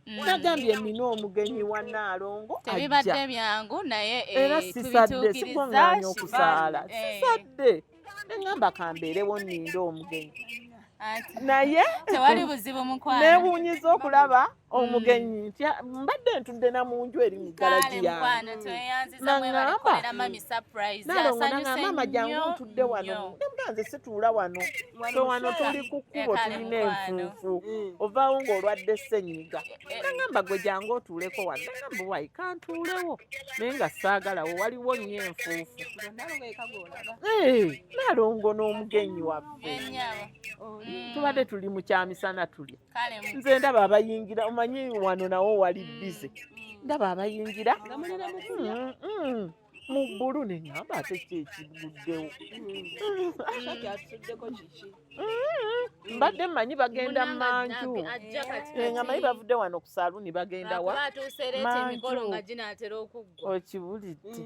Speaker 6: Nagambye nina omugenyi wa Nnaalongo
Speaker 5: Tebibadde
Speaker 6: ajja.
Speaker 5: byangu naye
Speaker 6: Era sisadde,
Speaker 5: tubituukiriza,
Speaker 6: sikuŋŋaanya
Speaker 5: Shifa.
Speaker 6: okusaala. Sisadde. Ne ŋŋamba kambeerewo nninde omugenyi. Naye
Speaker 5: Tewali buzibu mukwano.
Speaker 6: Neewuunyiza okulaba omugenyi nti mbadde ntudde na mu nju eri mu
Speaker 5: Kale
Speaker 6: garagi yange.
Speaker 5: mukwano tweyanziza, mwebale
Speaker 6: Naŋŋamba.
Speaker 5: kukolera mami surprise.
Speaker 6: Naalongo
Speaker 5: Asanyuse
Speaker 6: naŋŋamba maama jangu
Speaker 5: nnyo
Speaker 6: ntudde wano.
Speaker 5: nnyo.
Speaker 6: Ne nze situula wano. Ffe wano tuli ku kkubo
Speaker 5: Kale
Speaker 6: tulina
Speaker 5: mukwano.
Speaker 6: enfuufu. Ovaawo ng'olwadde ssenyiga. Naŋŋamba gwe jangu otuuleko wano. Naŋŋamba wayi kantuulewo. Naye nga saagalawo waliwo nnyo enfuufu. Naalongo n'omugenyi waffe.
Speaker 5: Ennyabo.
Speaker 6: Tubadde tuli mu kyamisana tulya.
Speaker 5: Kale
Speaker 6: Nze ndaba abayingira, omanyi wano nawo wali busy. Ndaba abayingira mu bbulu ne ŋŋamba ate ki ekiguddewo. Mbadde mmanyi bagenda manju.
Speaker 5: Ajja kati
Speaker 6: Nga mmanyi bavudde wano ku saaluuni bagenda wa?
Speaker 5: Lwakuba atuuse leeta emikolo
Speaker 6: Manju.
Speaker 5: nga ginaatera okuggwa.
Speaker 6: Okibulidde.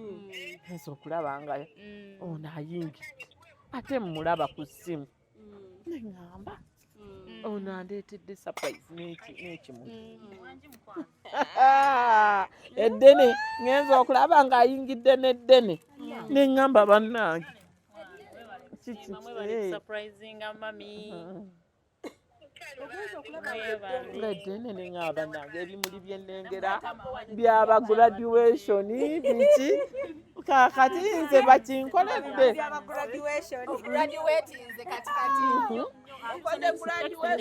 Speaker 6: Nza okulaba nga ono ayingidde. Ate mmulaba ku ssimu. Ne ŋŋamba ono andeetedde surprise n'ekimuli. Eddene ŋŋenza okulaba ng'ayingidde n'eddene. Ne ŋŋamba bannange. Kiki?
Speaker 5: Surprisinga mami.
Speaker 6: Eddene ne ŋŋamba bannange ebimuli bye nnengera byaba graduation biki kaakati nze bakinkoledde.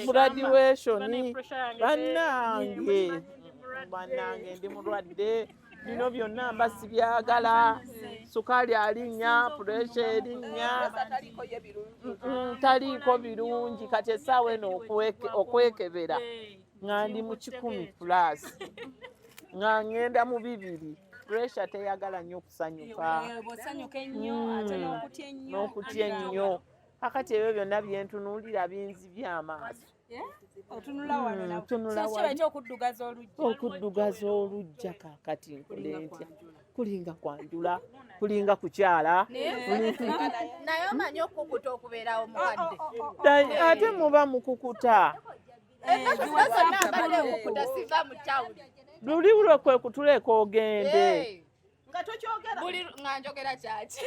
Speaker 6: Graduation bannange, bannange ndi mulwadde, bino byonna mba sibyagala, sukaali alinnya, puresha erinnya, taliiko birungi. Kati essaawa eno okwekebera nga ndi mu 100 plus, nga ŋŋenda mu 2, puresha teyagala nnyo okusanyuka.
Speaker 7: Bw'osanyuka ennyo ate n'okutya ennyo.
Speaker 6: N'okutya ennyo. Kakati ebyo byonna byentunuulira binzibye amaaso.
Speaker 7: Otunula wano
Speaker 6: Mm, ntunula
Speaker 7: So
Speaker 6: wali.
Speaker 7: kibayita okuddugaza olujja.
Speaker 6: Okuddugaza olujja. Kaakati nkole ntya? Kulinga kwanjula, kulinga kukyala.
Speaker 8: Naye omanyi okukuta okubeerawo mukadde.
Speaker 6: Ate muba mukukuta.
Speaker 8: Ennaku zino zonna mbadde nkukuta, siva mu tawuni.
Speaker 6: Luli lwe kwe kutuleka ogende.
Speaker 8: Nga tokyogera buli nga njogera kyaki?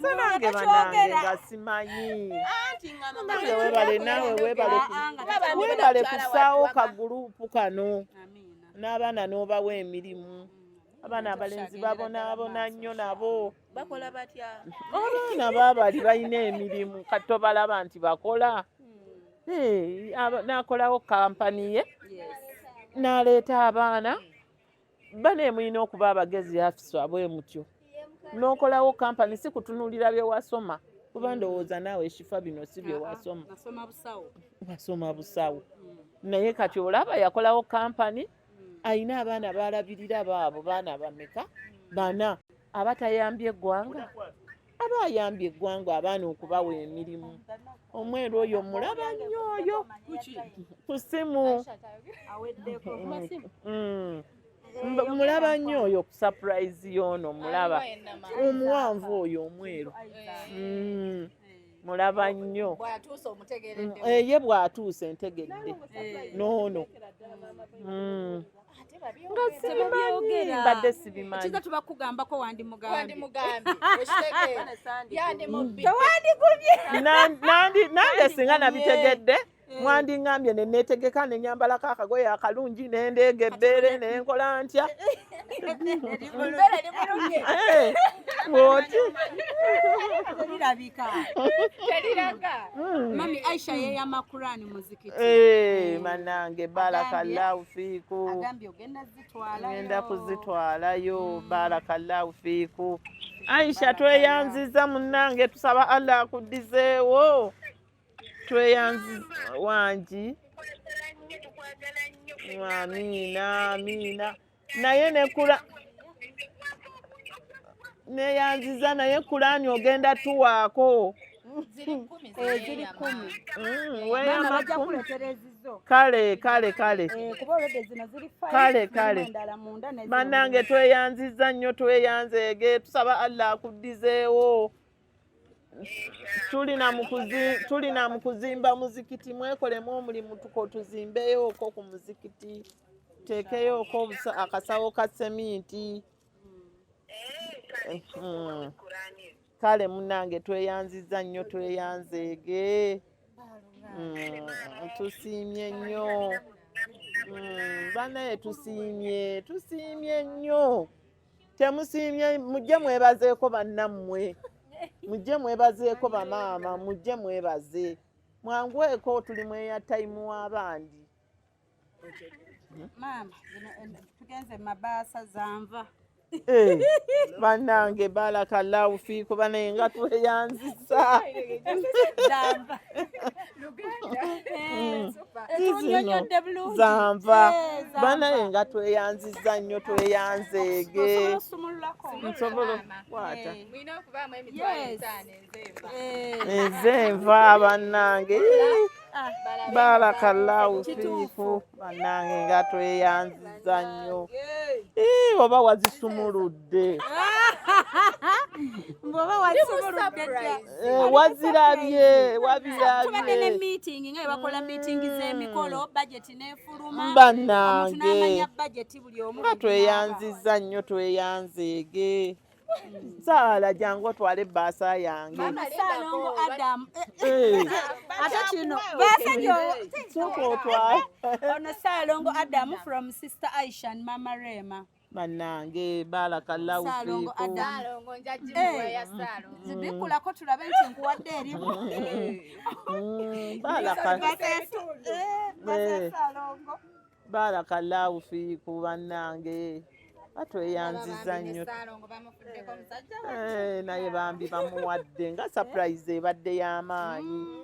Speaker 6: Se nange bannange nga simanyi. Nange webale, naawe webale, webale kussaawo kagurupu kano n'abaana n'obawa emirimu. Abaana abalenzi babonaabona nnyo nabo.
Speaker 8: Bakola batya?
Speaker 6: Abaana baabali balina emirimu, kati tobalaba nti bakola. Eh, n'akolawo kampani ye n'aleeta abaana bane. Mulina okuba abagezi afisa bwe mutyo n'okolawo kampani, si kutunuulira bye wasoma, kuba ndowooza naawe Shifa bino si bye wasoma.
Speaker 7: Nasoma busawo.
Speaker 6: Wasoma busawo, naye kati olaba yakolawo kampani, ayina abaana balabirira baabo. Baana bameka? Bana. Aba tayambye eggwanga? Aba ayambye eggwanga abaana okubawa emirimu. Omweru oyo mulaba nnyo oyo ku simu.
Speaker 7: Aweddeko.
Speaker 6: Mulaba nnyo oyo ku surprise y'ono, mulaba omuwanvu oyo omweru. Mulaba nnyo.
Speaker 8: Bw'atuuse omutegeredde?
Speaker 6: Ye bw'atuuse ntegedde noono. Nga sibimanyi, mbadde sibimanyi.
Speaker 7: Kiza tuba kugambako wandimugambye.
Speaker 8: Wandimugambye, okitegeera, yandimubbi.
Speaker 7: Tewandigumye.
Speaker 6: Nange singa nabitegedde mwandiŋŋambye ne neetegeka ne nyambalako akagoye akalungi ne ndeega ebbeere ne nkola ntya.
Speaker 8: Mbeere limulumye.
Speaker 6: Eh, bw'oti.
Speaker 7: Terirabika.
Speaker 8: Teriraga.
Speaker 7: Mami Aisha yeeyama Kurani muzikiti.
Speaker 6: Eh, bannange, barakallahu fiiku.
Speaker 7: Agambye ogenda zitwalayo.
Speaker 6: Ngenda kuzitwalayo. Barakallahu fiiku Aisha, tweyanziza munnange, tusaba Allah akuddizeewo. Tweyanziza wangi. Amiina, amiina. Naye nekula neyanziza, naye Kurani ogenda tuwaako.
Speaker 8: Ziri 10.
Speaker 7: Eh, ziri 10. Maama
Speaker 6: Weeyama
Speaker 7: bajja
Speaker 6: 10.
Speaker 7: kuleetera ezizo.
Speaker 6: Kale kale kale.
Speaker 7: Eh, kuba olwedde zino ziri five,
Speaker 6: Kale,
Speaker 7: mulimu
Speaker 6: kale.
Speaker 7: endala munda n'eziri
Speaker 6: Bannange,
Speaker 7: munda.
Speaker 6: tweyanziza nnyo, tweyanzeege, tusaba Allah akuddizeewo. Tulina mu kuzimba muzikiti, mwekolemu omulimu tuko tuzimbeyooko ku muzikiti, tuteekeyooko akasawo ka seminti. Kale munnange, tweyanziza nnyo, tweyanzeege. Tusiimye nnyo. Bannaye tusiimye, tusiimye nnyo. Temusiimye? Mujje mwebazeeko bannammwe, mujje mwebazeeko bamaama, mujje mwebaze, mwangweko, tuli mweya tayimu w'abandi.
Speaker 7: Maama, zino tugenze mu mabaasa zanva.
Speaker 6: Eh, bannange, barakallahu fiiku, banaye nga tweyanziza.
Speaker 7: Zanva. Tunyonyodde bulungi.
Speaker 6: Zanva.
Speaker 7: Eh, zanva.
Speaker 6: Banaye nga tweyanziza nnyo, tweyanzeege.
Speaker 7: Osobola osumululako?
Speaker 6: Nsobola okukwata.
Speaker 8: Mulina okubaamu emitwalo
Speaker 7: Yes.
Speaker 8: 5 enzenva.
Speaker 7: Eh,
Speaker 6: Ezenva bannange,
Speaker 7: ah,
Speaker 6: barakallahu
Speaker 7: Kituufu.
Speaker 6: fiiku, bannange nga tweyanziza nnyo. Ii, oba wazisumuludde?
Speaker 7: Bw'oba wasumuludde dda.
Speaker 6: Eh, wazirabye?
Speaker 7: Tubadde ne
Speaker 6: Wabirabye?
Speaker 7: meeting nga bakola meeting z'emikolo, budget n'efuluma,
Speaker 6: Bannange.
Speaker 7: omuntu n'amanya budget buli omu
Speaker 6: Nga
Speaker 7: buli
Speaker 6: tweyanziza nnyo, tweyanzeege. Saala jangu otwale ebbaasa yange.
Speaker 7: Saalongo Adam.
Speaker 6: Eh.
Speaker 7: Ate kino baasa gyo
Speaker 6: Sooka otwale.
Speaker 7: Ono Saalongo Adam from Sister Aisha and Mama Rema.
Speaker 6: Bannange barakallahu
Speaker 7: Saalongo
Speaker 6: fiikum.
Speaker 7: Adam.
Speaker 8: Saalongo njajimuwa ya Saalongo.
Speaker 7: Zibikulako tulabe nti nkuwadde erimu.
Speaker 6: Eh. Barakallahu fiiku bannange, batweyanziza nnyo.
Speaker 8: Saalongo bamufuddeko omusajja.
Speaker 6: Eh, naye bambi bamuwadde nga surprise ebadde y'amaanyi.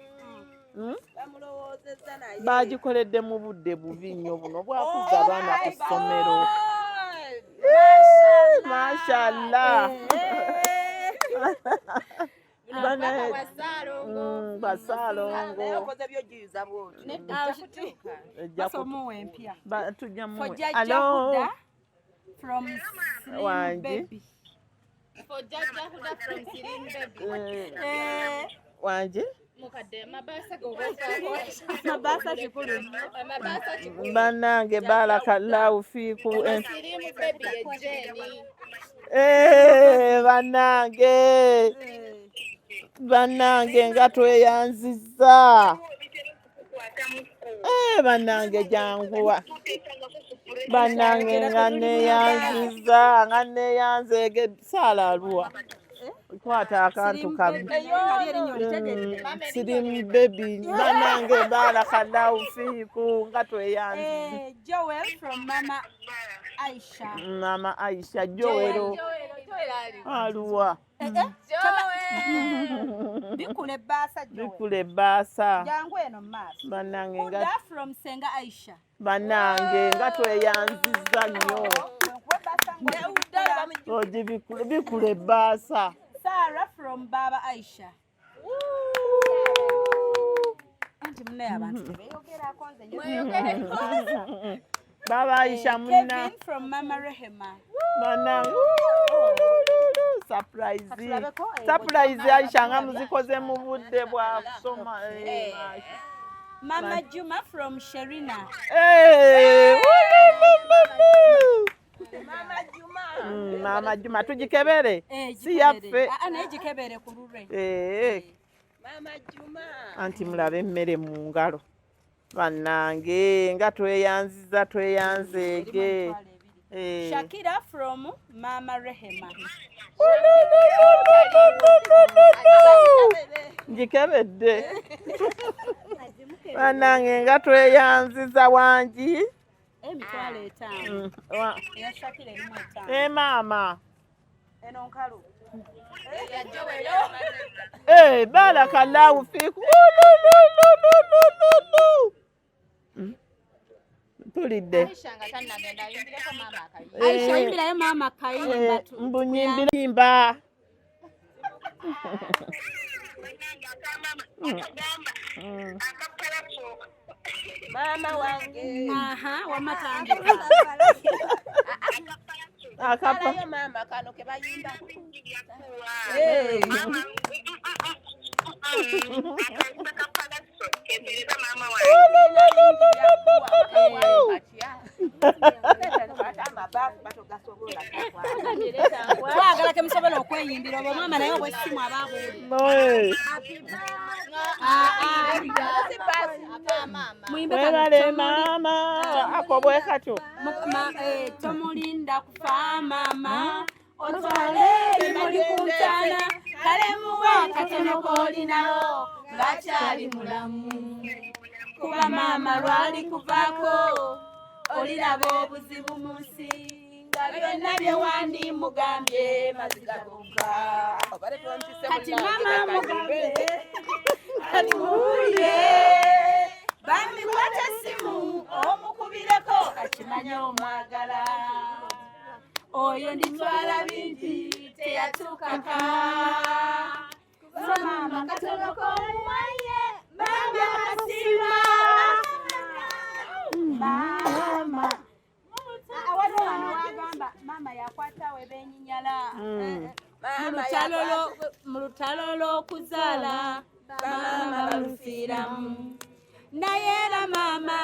Speaker 6: Bagikoledde mu budde bubi nnyo buno bwakuza abaana ku ssomero. Mashallah. Basaalongo.
Speaker 7: Basomuwa empya.
Speaker 6: Tujja
Speaker 7: For
Speaker 6: muwe.
Speaker 7: Jajja
Speaker 6: Alo.
Speaker 7: Huda from Slim
Speaker 6: Wangi.
Speaker 7: Baby.
Speaker 5: For Jajja Huda from Slim Baby.
Speaker 7: Eh,
Speaker 6: Wangi.
Speaker 5: Mukadde mabaasa gobasaako.
Speaker 7: Mabaasa kikulu nnyo.
Speaker 5: Mabaasa kikulu.
Speaker 6: Bannange barakallahu fiiku.
Speaker 5: Slim Baby ye Jenny.
Speaker 6: Eh, bannange bannange nga tweyanzizza. Eh, bannange janguwa, bannange nga neyanziza, nga neyanzeege. Saala aluwa? Kwata akantu kabi.
Speaker 7: Kali erinnya olitegedde.
Speaker 6: Slim Baby, bannange barakallahu fiiku, nga tweyanziza.
Speaker 7: Eh, Joel from Mama Aisha.
Speaker 6: Mama Aisha Joel.
Speaker 8: Joel ali.
Speaker 6: Aluwa?
Speaker 7: Eh, eh,
Speaker 8: Joel.
Speaker 7: Bikula ebbaasa Joel.
Speaker 6: Bikula ebbaasa.
Speaker 7: Jangu eno mu maaso.
Speaker 6: Bannange nga
Speaker 7: Huda from Senga Aisha.
Speaker 6: Bannange nga tweyanziza nnyo.
Speaker 7: Nkuwa ebbaasa ng'ogibikula.
Speaker 6: Ogibikule, bikula ebbaasa.
Speaker 7: Sarah from Baba Aisha. Anti munnaye abantu tebeeyogerako, nze nyo.
Speaker 6: Baba Aisha munna.
Speaker 7: Kevin from Mama Rehema.
Speaker 6: Bannange, surprise.
Speaker 7: Katulabeko, eh,
Speaker 6: Surprise Aisha nga muzikoze mu budde bwa kusoma. Eh,
Speaker 7: Mama Juma from Sherina.
Speaker 6: Eh, wulululu. Mama Juma tugikebere.
Speaker 7: Eh,
Speaker 6: Si
Speaker 7: gikebere.
Speaker 6: yaffe.
Speaker 7: Ah, ah, naye gikebere ku lulwe.
Speaker 6: Eh. Anti mulabe emmere mu ngalo. Bannange nga tweyanziza, tweyanzeege.
Speaker 7: Erimu emitwalo ebiri.
Speaker 6: Eh.
Speaker 7: Shakira from Mama Rehema.
Speaker 6: Wululululululu. Ngikebedde. Bannange nga tweyanziza, wangi.
Speaker 7: Emitwalo 5. Eya Shakira erimu 5.
Speaker 6: Eh, maama.
Speaker 7: Eno nkalu.
Speaker 6: Eh, barakallahu fiku. Wululululululu. Mpulidde.
Speaker 5: Aisha nga tannagenda ayimbireko maama akayimba.
Speaker 7: Aisha yimbirayo maama kayimba.
Speaker 6: Eh, mbu nyimbira yimba.
Speaker 8: Maama wange.
Speaker 7: Aha, wamma tandika.
Speaker 6: Akapa.
Speaker 8: Alayo maama kano ke bayimba.
Speaker 6: Wululululululu.
Speaker 7: Twagala kemusobola okweyimbira oba maama naye obwessimu aba abuulira.
Speaker 6: Eh,
Speaker 7: Muyimbe kano,
Speaker 6: Webale maama ako bwe katyo.
Speaker 7: Eh, tomulinda kufa maama, otwale ebimuli ku ntaana, kale muwe katono k'olinawo ng'akyali mulamu, kuba maama lwali kuvaako oliraba obuzibu mu nsi nga byonna bye wandimugambye maziga gokka. Kati maama mugambe katuwulire, bambi kwata essimu omukubireko akimanye omwagala oyo, nditwala bingi teyatuukaka. Kuba maama katono k'omuwaye bambi akasiima maama. Waliwo wano wagamba maama yakwatawo ebenyinyala mu lutalo lw'okuzaala, maama balufiiramu, naye era maama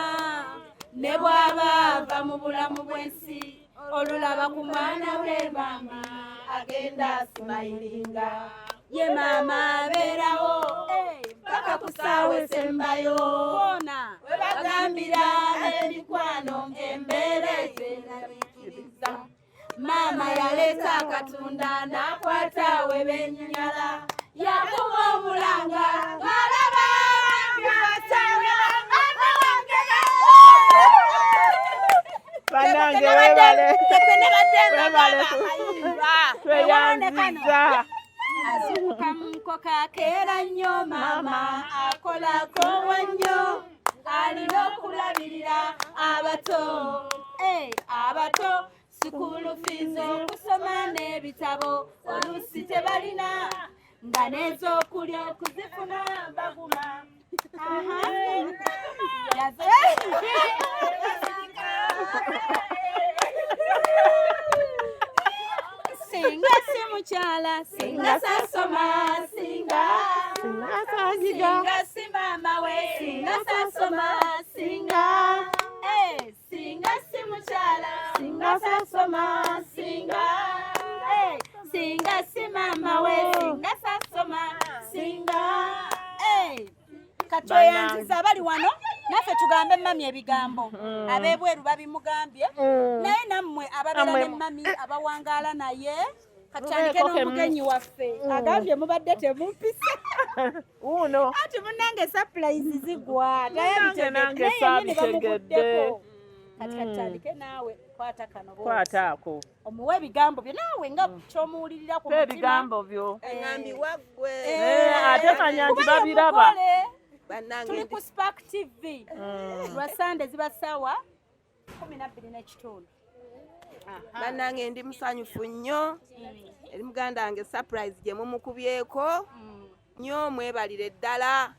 Speaker 7: ne bw'aba ava mu bulamu bw'ensi, olulaba ku mwana we maama
Speaker 8: Agenda simayiringa.
Speaker 7: Ye maama abeerawo
Speaker 8: paka ku ssaawa esembayo.
Speaker 7: Bona
Speaker 8: We bagambira emikwano embeera ezeraliikiriza. Maama yaleeta akatunda n'akwata we bennyala. Yakuma omulanga ng'alaba by'atala. Maama wange
Speaker 6: Bannange webale. Webale tweyanziza.
Speaker 7: Azunguka mu nkoko akeera nnyo maama akolako nnyo alina okulabirira abato. Abato sukulu fees okusoma n'ebitabo oluusi tebalina nga n'ez'okulya okuzifuna baguma. Singa si mukyala, singa sasoma, singa singa si maama we, singa sasoma, singa singa si mukyala, singa sasoma, singa singa si maama we, singa sasoma, singa. Katweyanziza abali wano naffe tugambe mami ebigambo. Ab'ebweru babimugambye naye nammwe ababeera ne mami abawangaala naye katutandike n'omugenyi waffe. Agambye mubadde temumpise.
Speaker 6: Uno.
Speaker 7: Ati munnange surprise zigwa.
Speaker 6: Nange
Speaker 7: Naye yennyini
Speaker 6: saabitegedde.
Speaker 7: bamuguddeko. Kati katutandike naawe kwata kano bw'oti.
Speaker 6: Kwata ako.
Speaker 7: Omuwe ebigambo byo naawe nga ky'omuwulirira ku
Speaker 6: Mpa
Speaker 7: mutima.
Speaker 6: ebigambo byo.
Speaker 9: Eŋŋambi waggwe.
Speaker 6: Ate manya nti
Speaker 7: Kuba ye
Speaker 6: babiraba.
Speaker 7: mugole.
Speaker 9: Bannange
Speaker 7: Tuli ku Spark TV. Lwa Sande ziba ssaawa 12:15.
Speaker 9: Bannange ndi musanyufu nnyo eri muganda wange surprise gye mumukubyeko nnyo mwebalire ddala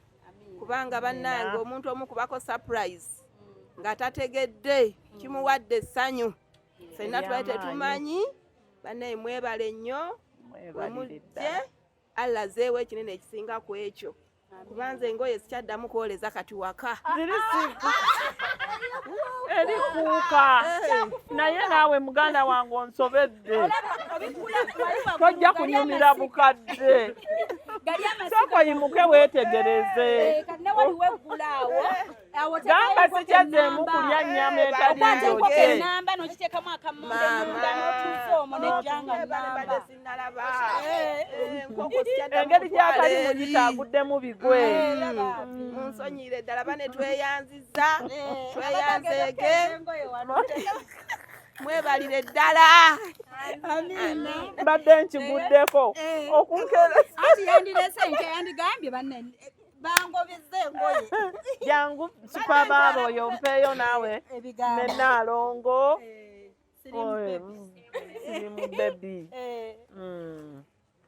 Speaker 9: kubanga bannange omuntu omukubako surprise nga tategedde kimuwadde essanyu ffenna twali tetumanyi. Bannaye mwebale nnyo
Speaker 6: Mwebalire
Speaker 9: wemujje
Speaker 6: ddala.
Speaker 9: Allah azeewo ekinene ekisinga ku ekyo kubanza engoye sikyaddamu kwoleza kati waka.
Speaker 6: Ziri erikuuka naye naawe muganda wange onsobedde tojja kunyumira bukadde sooka oyimuke weetegereze.
Speaker 7: Kati ne waliwo eggula awo. Awo
Speaker 6: Gamba
Speaker 7: teekayo
Speaker 6: sikyazzeemu
Speaker 7: enkoko
Speaker 6: kulya
Speaker 7: ennamba.
Speaker 6: nnyama etali
Speaker 7: Okwata enkoko
Speaker 6: njokye.
Speaker 7: ennamba n'ogiteekamu akammonde munda n'otuusa omwo n'ejja nga nnamba.
Speaker 9: Sinnalaba.
Speaker 6: Engeri gy'atali muyita aguddemu bigwe.
Speaker 9: Munsonyiire ddala bane tweyanziza tweyanzeege mwebalire ddala.
Speaker 6: Mbadde nkiguddeko okunkeresa.
Speaker 7: Anti yandireese enkya yandigambye banne bangobezza engoye.
Speaker 6: Jangu supabaaba oyo mpeeyo naawe
Speaker 7: Ebigambo.
Speaker 6: ne Nnaalongo. Sirimu baby.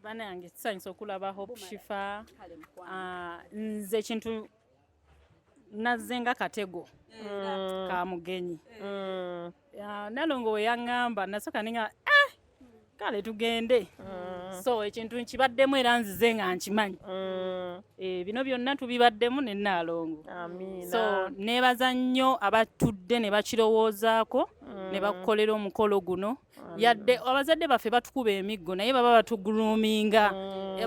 Speaker 5: Bannange kisanyusa okulaba Hope Shifa. Nze ekintu nazze nga katego ka mugenyi. Nalongo we yaŋŋamba nasooka ne nga kale tugende. So ekintu nkibaddemu era nzize nga nkimanyi. Bino byonna tubibaddemu ne Nnaalongo.
Speaker 6: Amiina.
Speaker 5: So neebaza nnyo abatudde ne bakirowoozaako ne bakukolera omukolo guno. Yadde abazadde baffe batukuba emiggo naye baba batuguluminga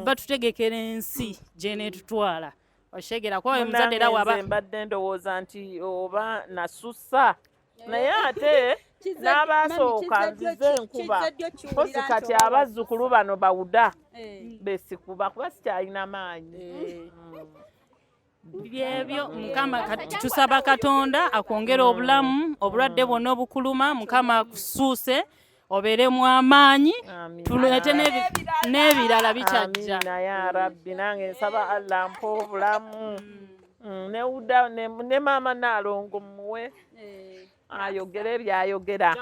Speaker 5: batutegekera ensi gy'eneetutwala. Oshegera kuba muzadde era
Speaker 6: Munnange
Speaker 5: waba
Speaker 6: nze mbadde ndowooza nti oba nasussa naye ate n'abaasooka nzize nkuba posi kati abazzukulu bano bawuda besikuba kuba sikyalina maanyi.
Speaker 5: Byebyo Mukama kati tusaba Katonda akwongere obulamu obulwadde bwonna obukuluma Mukama akusuuse obeeremu amaanyi tuleete n'ebirala bikyajja.
Speaker 6: Amiina ya Rabbi nange nsaba Allah mpa obulamu. Ne Uda ne maama Nnaalongo mmuwe ayogere by'ayogera.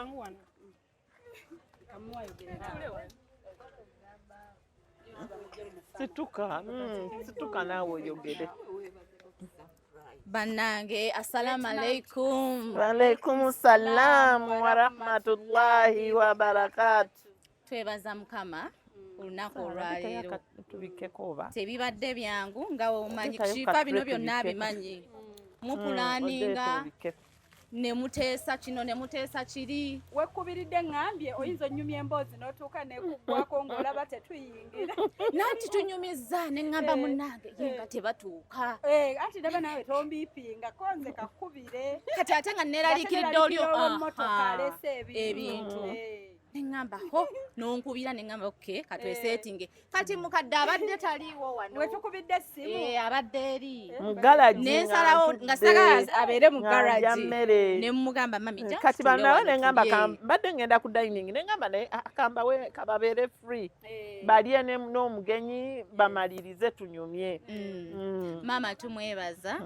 Speaker 6: Situka, situka naawe oyogere.
Speaker 10: Bannange assalamu alaikum.
Speaker 6: Waalaikum salaamu warahmatullahi wabarakatu.
Speaker 10: Twebaza Mukama olunaku olwaleero.
Speaker 6: Tubikkeko oba?
Speaker 10: Tebibadde byangu nga womanyi
Speaker 6: Teekayo
Speaker 10: Shifa bino
Speaker 6: katule
Speaker 10: byonna
Speaker 6: tubikkeko.
Speaker 10: abimanyi. Mupulaninga
Speaker 6: Odeeta obikkeko.
Speaker 10: Ne muteesa kino ne muteesa kiri.
Speaker 7: Wekubiridde ŋŋambye oyinza onyumya emboozi n'otuuka nekuggwako ng'olaba tetuyingira.
Speaker 10: Nanti tunyumizza ne ŋŋamba munnange ye nga tebatuuka.
Speaker 7: Anti ndaba naawe tombiipinga ko nze kakubire.
Speaker 10: Kati ate nga neeraliikiridde oli
Speaker 7: olw'emmotoka aleese
Speaker 10: ebintu. Ne ŋŋamba ho n'onkubira ne ŋŋamba okay katweseetinge. Kati mukadde abadde taliiwo wano.
Speaker 7: Wetukubidde essimu.
Speaker 10: Abadde eri.
Speaker 6: Mu garagi
Speaker 10: Ne nsalawo nga sagala abeere mu garagi. Ne mugamba mami jangu
Speaker 6: Kati
Speaker 10: tutuule
Speaker 6: banawe
Speaker 10: wano
Speaker 6: ne ŋŋamba
Speaker 10: tulye.
Speaker 6: Mbadde ŋŋenda ku dining ne ŋŋamba naye kambawe kababeere free balye n'omugenyi bamalirize tunyumye.
Speaker 10: Maama tumwebaza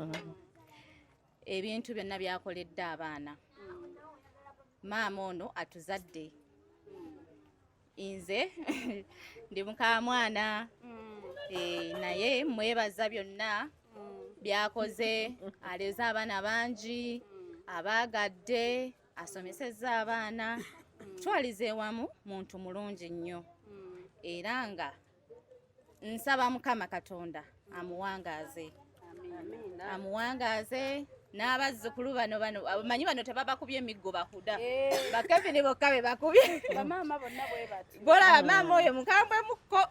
Speaker 10: ebintu byonna byakoledde abaana. Maama ono atuzadde. Nze ndi mukamwana, naye mwebaza byonna byakoze. Aleze abaana bangi, abaagadde, asomesezza abaana. Kutwaliza ewamu muntu mulungi nnyo, era nga nsaba Mukama Katonda amuwangaaze, amuwangaaze n'abazzukulu bano abamanyi bano tebabakubye emiggo bahuda bakevini bokka be bakubye.
Speaker 7: Bamaama bonna bwe bati.
Speaker 10: Bolaba maama oyo mukambwe mukko.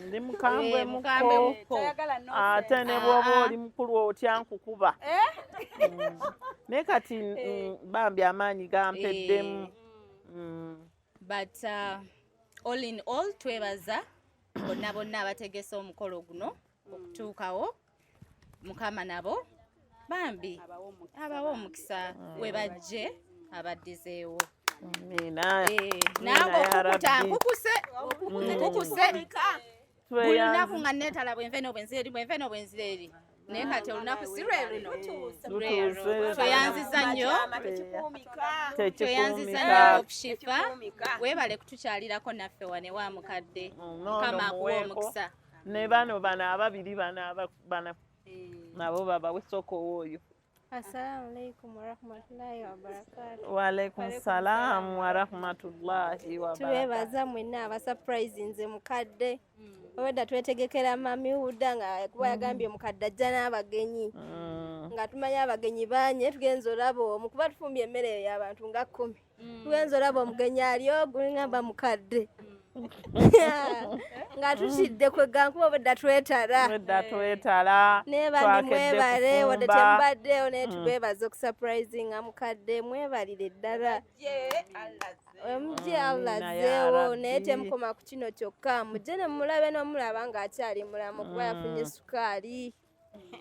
Speaker 6: Ndi mukambwe.
Speaker 10: Mukambwe
Speaker 6: mukko.
Speaker 10: Mukko.
Speaker 7: Toyagala nonsense.
Speaker 6: Ate ne bw'oba oli mukulu otya nkukuba. Naye kati bambi amaanyi gampeddemu.
Speaker 10: But all in all twebaza bonna bonna abategese omukolo guno okutuukawo. Mukama nabo bambi abawe omukisa we bajje abaddizeewo.
Speaker 6: Amiina.
Speaker 10: Nange
Speaker 6: Ya
Speaker 10: okukuta
Speaker 6: Rabbi.
Speaker 10: nkukuse nkukuse buli lunaku nga neetala bwenve n'obwenzira eri, bwenve n'obwenzira eri, naye kati olunaku si lwe luno.
Speaker 6: Lutuuse.
Speaker 10: Tweyanziza nnyo, tweyanziza
Speaker 6: Tekikuumika.
Speaker 10: nnyo Hope Shifa, weebale kutukyalirako naffe wane wa mukadde. Mukama akuwa
Speaker 6: muweeko.
Speaker 10: omukisa.
Speaker 6: Ne bano ababiri bano bana nabo babawe soko oyo.
Speaker 8: Assalamu alaikum warahmatullahi wabarakatuh.
Speaker 6: Waalaikum salaamu warahmatullahi wabarakatuh.
Speaker 8: Tubeebaza mwenna abasurprise mukadde. Obwedda twetegekera mami Huda nga kuba yagambye mukadde ajja n'abagenyi. Nga tumanyi abagenyi banye tugenza olaba omu kuba tufumbye emmere eyo y'abantu nga 10. Tugenza olaba omugenyi ali ogungamba mukadde. Nga tutidde kwegamba kuba obwedda twetala.
Speaker 6: Obwedda twetala.
Speaker 8: Naye bambi
Speaker 6: Twakedde
Speaker 8: mwebale wadde
Speaker 6: kufumba.
Speaker 8: temubaddeewo, naye tubeebaza okusurprisinga mukadde, mwebalire ddala. Mujje Allah
Speaker 6: Amiina ya
Speaker 8: azzeewo, naye
Speaker 6: Rabbi.
Speaker 8: temukoma ku kino kyokka, mujje ne mumulabe n'omulaba ng'akyali mulamu kuba yafunye sukaali,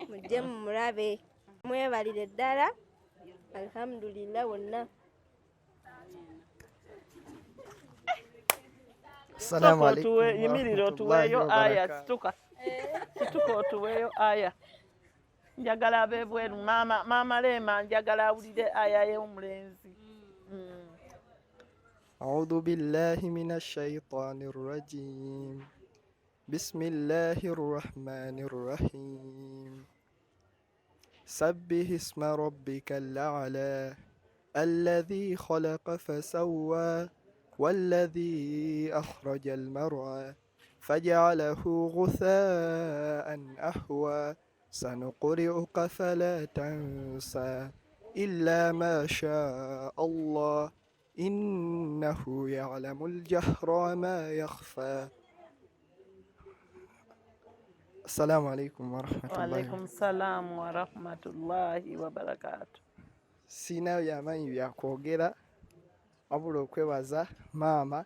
Speaker 8: mujje mumulabe. Mwebalire ddala, alhamdulillah wonna.
Speaker 11: Assalamu
Speaker 6: Sooka
Speaker 11: alaikum
Speaker 6: yimirira
Speaker 11: warahmatullahi
Speaker 6: otuweeyo aya.
Speaker 11: wabarakatuh.
Speaker 6: Situka, situka otuweeyo aya. Njagala ab'ebweru, maama maama Leema njagala awulire aya y'omulenzi.
Speaker 11: أعوذ بالله من الشيطان الرجيم بسم الله الرحمن الرحيم سبح اسم ربك الأعلى الذي خلق فسوى والذي أخرج المرعى فجعله غثاء أحوى سنقرئك فلا تنسى إلا ما شاء الله إنه يعلم الجهر وما يخفى السلام عليكم ورحمة الله.
Speaker 6: Waalaikum salaamu warahmatullahi wabarakatu.
Speaker 11: Siina byamaanyi byakwogera wabula okwebaza maama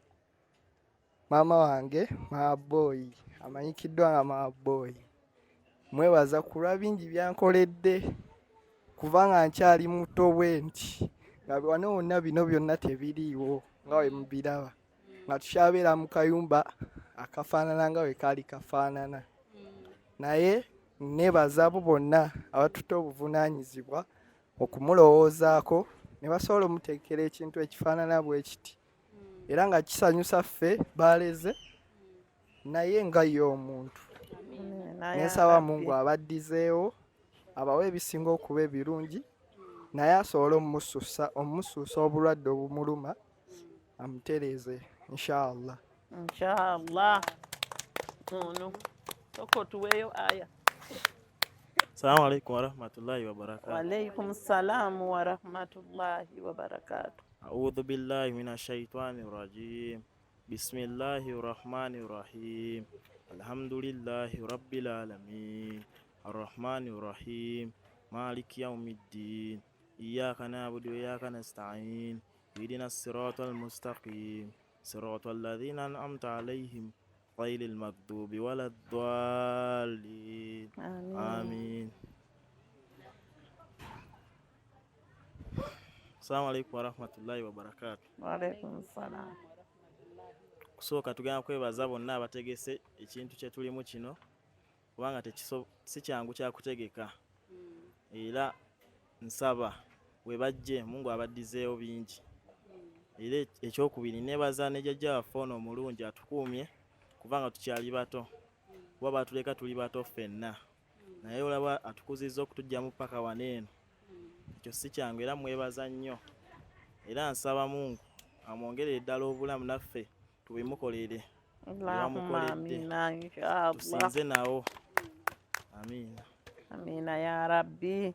Speaker 11: wange, maama boy amanyikiddwa nga maama boy. Mwebaza ku lwa bingi byankoledde kuva nga nkyali muto bwe nti, nga wano wonna bino byonna tebiriiwo nga bwe mubiraba, nga tukyabeera mu kayumba akafaanana nga bwe kaali kafaanana. Naye neebaza abo bonna abatutte obuvunaanyizibwa okumulowoozaako ne basobola omuteekera ekintu ekifaanana bwe kiti, era nga kisanyusa ffe baleze naye nga ye omuntu. Nensaba Mungu abaddizeewo, abawe ebisinga okuba ebirungi, naye asobole omususa obulwadde obumuluma, amutereeze inshallah.
Speaker 6: Inshallah. Ono sooka otuweeyo aya.
Speaker 12: Salamu alaikum warahmatullahi wabarakatuh.
Speaker 6: Waalaikum salaamu warahmatullahi wabarakatuh.
Speaker 12: Audhu billahi minashaitani rajim. Bismillahi rahmani rahim. Alhamdulillahi rabbil alamin. Arrahmani rahim. Maliki yaumiddin. Iyyaka na'budu wa iyyaka nasta'in. Ihdina siratal mustaqim. Siratal ladhina an'amta alayhim ghayril maghdubi waladdallin. Amin. Assalamu alaikum warahmatullahi wabarakatuh.
Speaker 6: Waalaikum salaam.
Speaker 12: Kusooka tugenda kwebaza bonna abategese ekintu kye tulimu kino kubanga si kyangu kyakutegeka era nsaba we bajje Mungu abaddizeewo bingi. Era ekyokubiri nebaza ne jjajja waffe ono omulungi atukuumye kubanga tukyali bato, kuba batuleka tuli bato ffenna, naye olaba atukuzizza okutuggyamu paka wano eno, ekyo si kyangu era mwebaza nnyo. Era nsaba Mungu amwongerere ddala obulamu naffe tubimukolere
Speaker 6: Allahumma amina inshallah.
Speaker 12: Tusinze nawo. Amina.
Speaker 6: Amina ya Rabbi.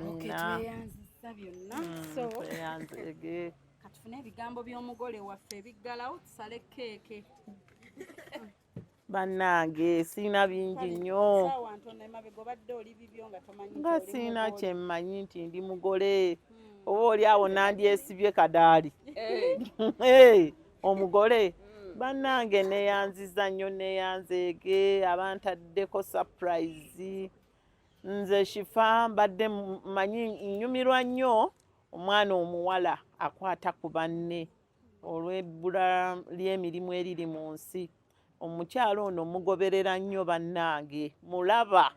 Speaker 7: Okay,
Speaker 6: Amina.
Speaker 7: tweyanzizza byonna. So
Speaker 6: Tweyanzege.
Speaker 7: katufune ebigambo by'omugole waffe ebiggalawo tusale keeke.
Speaker 6: Bannange sirina bingi nnyo.
Speaker 7: Ssaawa ntono emabega obadde oli bibyo nga tomanyi nti
Speaker 6: Nga
Speaker 7: oli
Speaker 6: sirina
Speaker 7: mugole.
Speaker 6: kye mmanyi nti ndi mugole. Oba oli awo nandyesibye kadaali. Hey, omugole. Bannange neeyanziza nnyo neeyanzeege abantaddeko surprise. Nze Shifa mbadde mmanyi nnyumirwa nnyo omwana omuwala akwata ku banne olw'ebbula ly'emirimu eriri mu nsi. Omukyala ono mugoberera nnyo bannange, mulaba.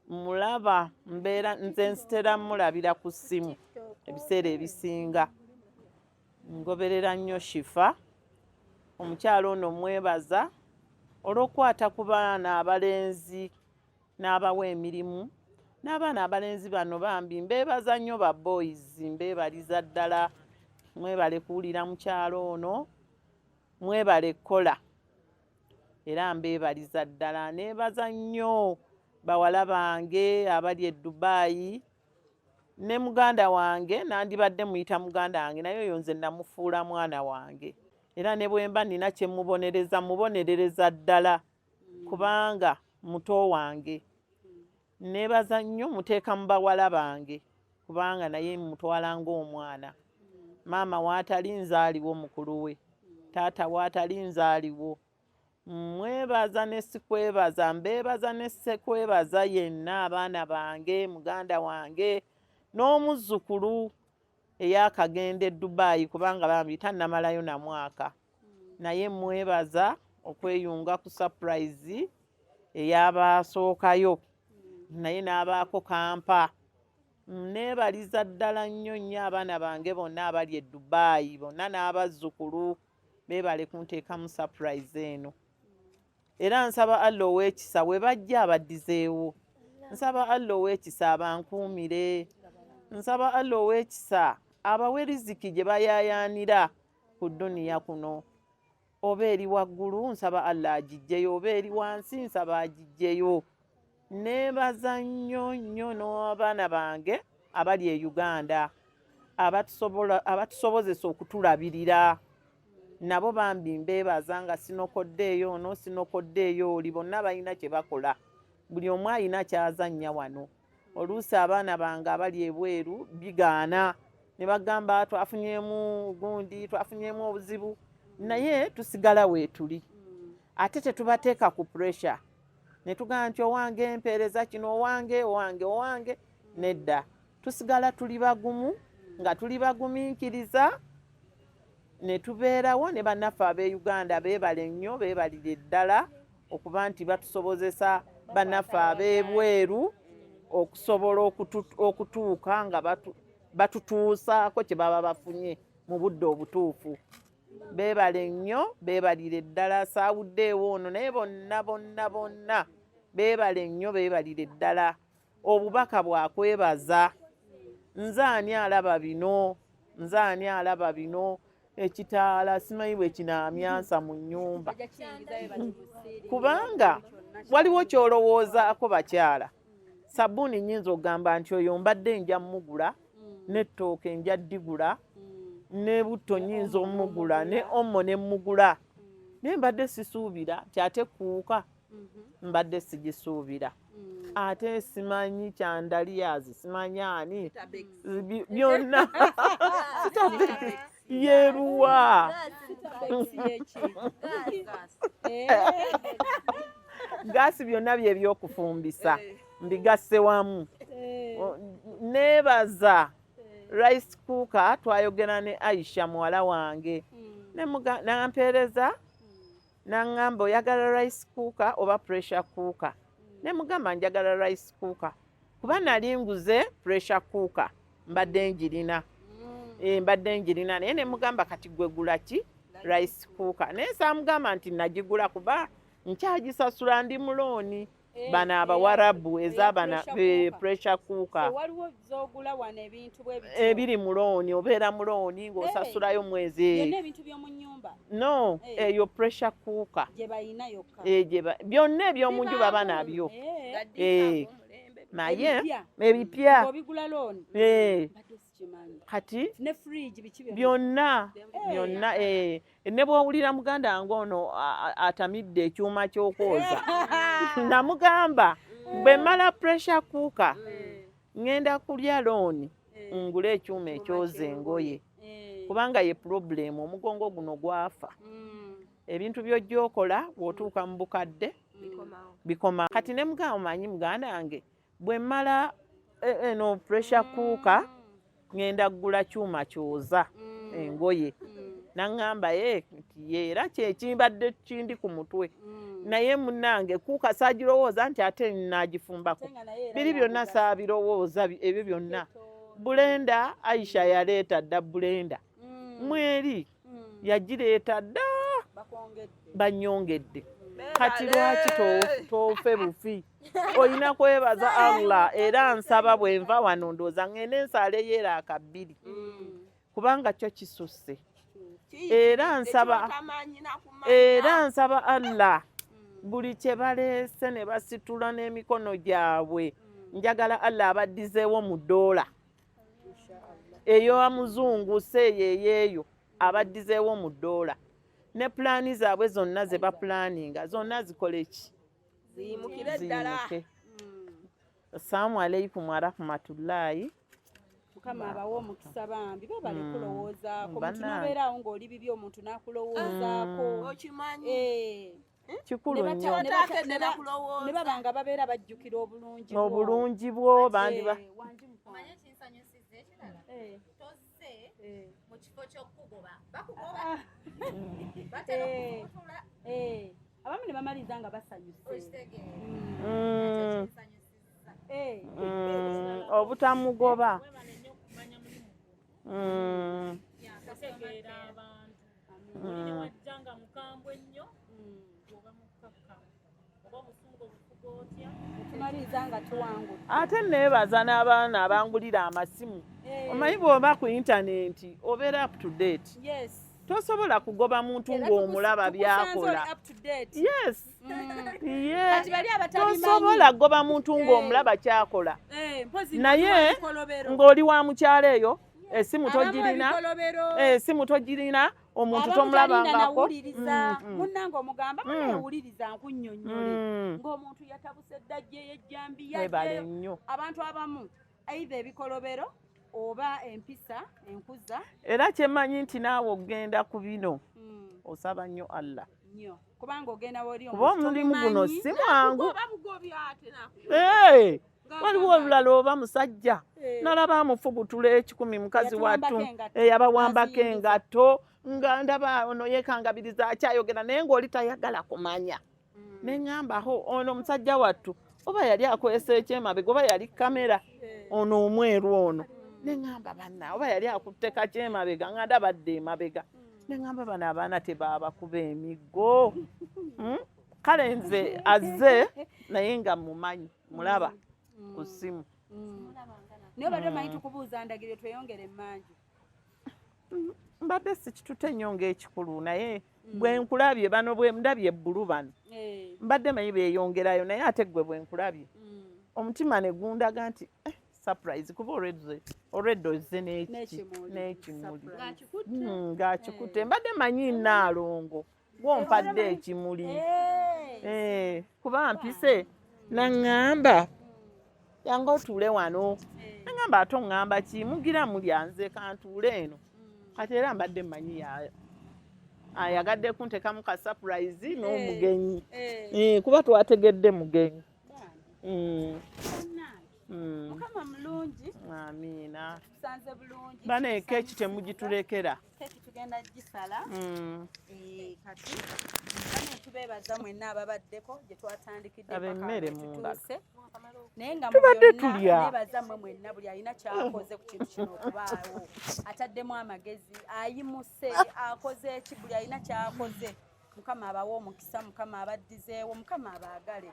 Speaker 6: Mulaba mbeera nze nsitera mulabira ku ssimu ebiseera ebisinga. Ngoberera nnyo Shifa. Omukyala ono mwebaza olw'okukwata ku baana abalenzi n'abawa emirimu. N'abaana abalenzi bano bambi mbeebaza nnyo ba boys, mbeebaliza ddala. Mwebale kuwulira mukyala ono, mwebale kukola. Era mbeebaliza ddala. Neebaza nnyo bawala bange abali e Dubai ne muganda wange, nandibadde muyita muganda wange naye oyo nze namufuula mwana wange. Era ne bwe mba nina kye mubonereza, mubonerereza ddala kubanga muto wange. Neebaza nnyo muteeka mu bawala bange kubanga naye mutwala ng'omwana. Maama w'atali nze aliwo mukulu we, taata w'atali nze aliwo. Mwebaza ne sikwebaza, mbeebaza ne sekwebaza yenna, abaana bange, muganda wange n'omuzzukulu eyakagenda e Dubai kubanga bambi tannamalayo na mwaka. Naye mwebaza okweyunga ku surprise ey'abaasookayo naye n'abaako kampa. Neebaliza ddala nnyo nnyo abaana bange bonna abali e Dubai bonna n'abazzukulu beebale kunteekamu surprise eno. Era nsaba Allah ow'ekisa we bajja abaddizeewo. Nsaba Allah ow'ekisa abankuumire. Nsaba Allah ow'ekisa abawe riziki gye bayaayaanira ku dduniya kuno. Oba eri waggulu nsaba Allah agiggyeyo, oba eri wansi nsaba agiggyeyo. Neebaza nnyo nnyo n'abaana bange abali e Uganda abatusobozesa okutulabirira. Nabo bambi mbeebaza nga sinokoddeeyo ono, sinokoddeeyo oli, bonna balina kye bakola. Buli omu alina ky'azannya wano. Oluusi abaana bange abali ebweru bigaana ne bagamba twafunyeemu gundi, twafunyeemu obuzibu, naye tusigala weetuli. Ate tetubateeka ku pressure ne tugamba nti owange mpeereza kino, owange, owange, owange, nedda. Tusigala tuli bagumu nga tuli bagumiikiriza ne tubeerawo ne bannaffe ab'e Uganda beebale nnyo, beebalire ddala okuba nti batusobozesa bannaffe ab'ebweru okusobola okutuuka nga batutuusaako kye baba bafunye mu budde obutuufu. Beebale nnyo, beebalire ddala, saawuddeewo ono naye bonna bonna bonna beebale nnyo, beebalire ddala. Obubaka bwakwebaza. Nze ani alaba bino? Nze ani alaba bino? Ekitaala simanyi bwe kinaamyansa mu nnyumba. Kubanga Waliwo ky'olowoozaako bakyala. Sabbuuni nnyinza okugamba nti oyo mbadde nja mmugula, n'ettooke nja ddigula, ne butto nnyinza omugula, ne omo ne mmugula. Naye mbadde sisuubira nti ate kuuka mbadde sigisuubira. Ate simanyi kyandaliyazi, simanyi ani byonna Sitabex yeruwa gaasi byonna bye byokufumbisa mbigasse wamu. Neebaza rice cooker, twayogera ne Aisha muwala wange nampeereza naŋŋamba oyagala rice cooker oba pressure cooker, ne mugamba njagala rice cooker kuba nali nguze pressure cooker mbadde njirina, mbadde njirina, naye ne mugamba kati gwe gula ki rice cooker, naye saamugamba nti nagigula kuba nkyagisasula ndi mu loan. Bano abawarabu ezabana pressure cooker.
Speaker 7: Waliwo zogula wano ebintu bwe bityo.
Speaker 6: Ebiri mu loan, obeera mu loan ng'osasulayo mwezi.
Speaker 7: Byonna ebintu by'omu nnyumba?
Speaker 6: No, eyo pressure cooker
Speaker 7: gye bayina yokka.
Speaker 6: Byonna eby'omu nju baba nabyo. Naye ebipya
Speaker 7: obigula loan. Mbadde sikimanyi.
Speaker 6: Kati
Speaker 7: ne fridge, biki byonna.
Speaker 6: Byonna byonna, ne bw'owulira muganda wange ono atamidde ekyuma ky'okwoza, namugamba bwe mmala pressure cooker ŋŋenda kulya loan ngule ekyuma ekyoza engoye kubanga ye problem omugongo guno gwafa. Ebintu by'ojja okola bw'otuuka mu bukadde bikoma. Kati ne mugamba omanyi muganda wange bwe mmala eno pressure cooker ŋŋenda kugula kyuma kyoza engoye. Naŋŋamba ye nti ye era kyekimbadde kindi ku mutwe, naye munnange cooker saagirowooza nti ate naagifumbako biri byonna saabirowooza ebyo byonna. Blender Aisha yaleeta dda, blender mweri yagireeta dda, banyongedde. Kati lwaki toofe bufi? Olina kwebaza Allah. Era nsaba bwe nva wano ndowooza ŋŋende nsaaleyo eraaka bbiri kubanga kyo kisusse. Era nsaba Allah buli kye baleese ne basitula n'emikono gyabwe, njagala Allah abaddizeewo mu ddoola eyo muzungu seeyo eyeeyo, abaddizeewo mu ddoola ne pulaani zaabwe zonna ze bapulaninga zonna zikole ki?
Speaker 9: Ziyimukire ddala.
Speaker 6: Ziyimuke. Assalamu alaikum warahmatullahi.
Speaker 7: Mukama abawe omukisa bambi, babale kulowoozaako omuntu.
Speaker 6: Bannange.
Speaker 7: Nobeeraawo ng'oli bibi omuntu n'akulowoozaako.
Speaker 9: Okimanyi.
Speaker 6: Kikulu
Speaker 7: Ne
Speaker 6: nnyo.
Speaker 9: Otakedde nakulowooza.
Speaker 7: Ne baba nga babeera bajjukira obulungi bwo.
Speaker 6: Obulungi bwo bandiba.
Speaker 7: Wangi mukwano.
Speaker 10: Manye kinsanyusiza ekirala, tozze mu kifo ky'okukugoba, bakugoba batera okukutula.
Speaker 7: Abamu ne bamaliriza nga basanyuse.
Speaker 10: Okitegeera? Kinsanyusiza.
Speaker 6: Obutamugoba.
Speaker 5: Okutegeera abantu, oli ne wajja nga mukambwe nnyo oba mukkakkamu oba obusungu obufuga otya.
Speaker 7: Tumaliriza nga tuwangudde.
Speaker 6: Ate neebaza n'abaana abangulira amasimu. Omanyi bw'oba ku intaneti obeera up to date. Tosobola kugoba muntu
Speaker 7: Era
Speaker 6: ng'omulaba
Speaker 7: tukusanze
Speaker 6: by'akola.
Speaker 7: oli up to date.
Speaker 6: Yes.
Speaker 7: Kati bali abatabimanyi.
Speaker 6: Tosobola kugoba muntu ng'omulaba kyakola.
Speaker 7: Mpozi
Speaker 6: Naye
Speaker 7: ng'oli
Speaker 6: ng'oli wa mukyalo eyo esimu
Speaker 7: Abamu
Speaker 6: togirina,
Speaker 7: ebikolobero.
Speaker 6: Esimu togirina, omuntu
Speaker 7: Abamu
Speaker 6: tomulabangako.
Speaker 7: nawuliriza munnange omugamba munewuliriza nkunnyonnyole ng'omuntu yatabuse dda ajjeyo ejjambiya.
Speaker 6: Webale
Speaker 7: Ajjeyo.
Speaker 6: nnyo.
Speaker 7: Abantu abamu either ebikolobero oba empisa enkuza.
Speaker 6: Era kyemmanyi nti naawe ogenda ku bino osaba nnyo Allah.
Speaker 7: Nnyo, kubanga ogenda woli
Speaker 6: Kuba omulimu guno si mwangu.
Speaker 9: Bamugobi ate naku.
Speaker 6: Waliwo olulala oba musajja nalaba amufubutula 1,000 mukazi wattu.
Speaker 7: Yatuwambako engatto.
Speaker 6: Yabawambako
Speaker 7: Aziyingiza.
Speaker 6: engatto nga ndaba ono yeekangabiriza akyayogera naye ng'oli tayagala kumanya. Neŋŋambaho ono musajja wattu oba yali akwesa ekyemabega oba yali kamera ono omweru ono, neŋŋamba banna oba yali akutte kakyemabega nga ndaba dde emabega, neŋŋamba bano abaana tebaabakuba emiggo. Kale nze azze naye nga mumanyi mulaba ku ssimu.
Speaker 7: Naye obadde omanyi tukubuuza ndagiriro tweyongere emmanju.
Speaker 6: Mbadde sikitute nnyo ng'ekikulu, naye bwe nkulabye bano bwe ndabye ebbulu bano. Mbadde manyi beeyongerayo, naye ate gwe bwe nkulabye, omutima ne gundaga nti surprise, kuba already ozze
Speaker 7: N'ekimuli.
Speaker 6: n'ekimuli.
Speaker 7: Ng'akikutte.
Speaker 6: Ng'akikutte. Mbadde manyi Nnaalongo gwompadde ekimuli. Kuba mpise naŋŋamba, "Yange otuule wano." Naŋŋamba, "Ate oŋŋamba ki? Mugira mulya, nze kantuule eno." Kati era mbadde mmanyi ayagadde kuntekamu ka surprise n'omugenyi. Kuba twategedde mugenyi.
Speaker 7: Mukama mulungi.
Speaker 6: Amiina.
Speaker 7: Tusanze bulungi.
Speaker 6: Bane, keeki temugitulekera.
Speaker 7: Keeki tugenda gisala. Kati bane, tubeebaza mwenna ababaddeko gye twatandikidde
Speaker 6: Aba
Speaker 7: paka
Speaker 6: emmere
Speaker 7: we
Speaker 6: mu ngalo.
Speaker 7: tutuuse. Naye nga mu
Speaker 6: Tubadde
Speaker 7: byonna
Speaker 6: tulya.
Speaker 7: nebaza mmwe mwenna, buli alina kyakoze ku kintu kino okubaawo, ataddemu amagezi, ayimuse, akoze eki, buli alina kyakoze, Mukama abawe omukisa, Mukama abaddizeewo, Mukama abaagale,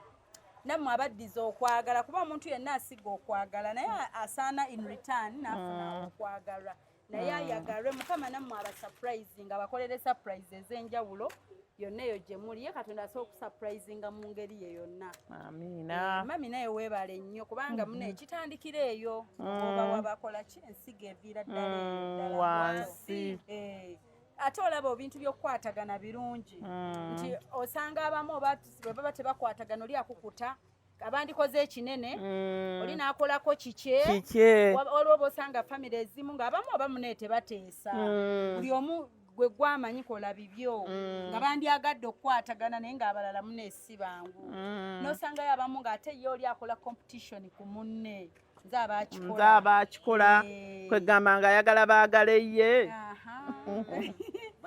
Speaker 7: nammwe abaddiza okwagala, kuba omuntu yenna asiga okwagala naye asaana in return n'afuna okwagalwa, naye ayagalwe. Mukama nammwe aba surprising, abakolere surprise ez'enjawulo yonna eyo gye muli. Ye Katonda asobola okusurprisinga mu ngeri ye yonna.
Speaker 6: Amiina.
Speaker 7: Mami, naye weebale nnyo, kubanga muna ekitandikira eyo oba wabakola ki, ensigo eviira ddala eyo ddala
Speaker 6: wansi.
Speaker 7: Ate olaba ebintu by'okukwatagana birungi, nti osanga abamu oba bwe baba tebakwatagana, oli akukuta abandikoze ekinene, oli n'akolako kikye.
Speaker 6: Kikye.
Speaker 7: Waliwo oba osanga famire ezimu ng'abamu abamu naye tebateesa, buli omu gwe gwamanyi kola bibyo, nga bandyagadde okukwatagana, naye ng'abalala mune si bangu. N'osangayo abamu ng'ate ye oli akola competition ku munne, nze abakikola.
Speaker 6: Nze abakikola. Kwegamba nga ayagala baagale ye.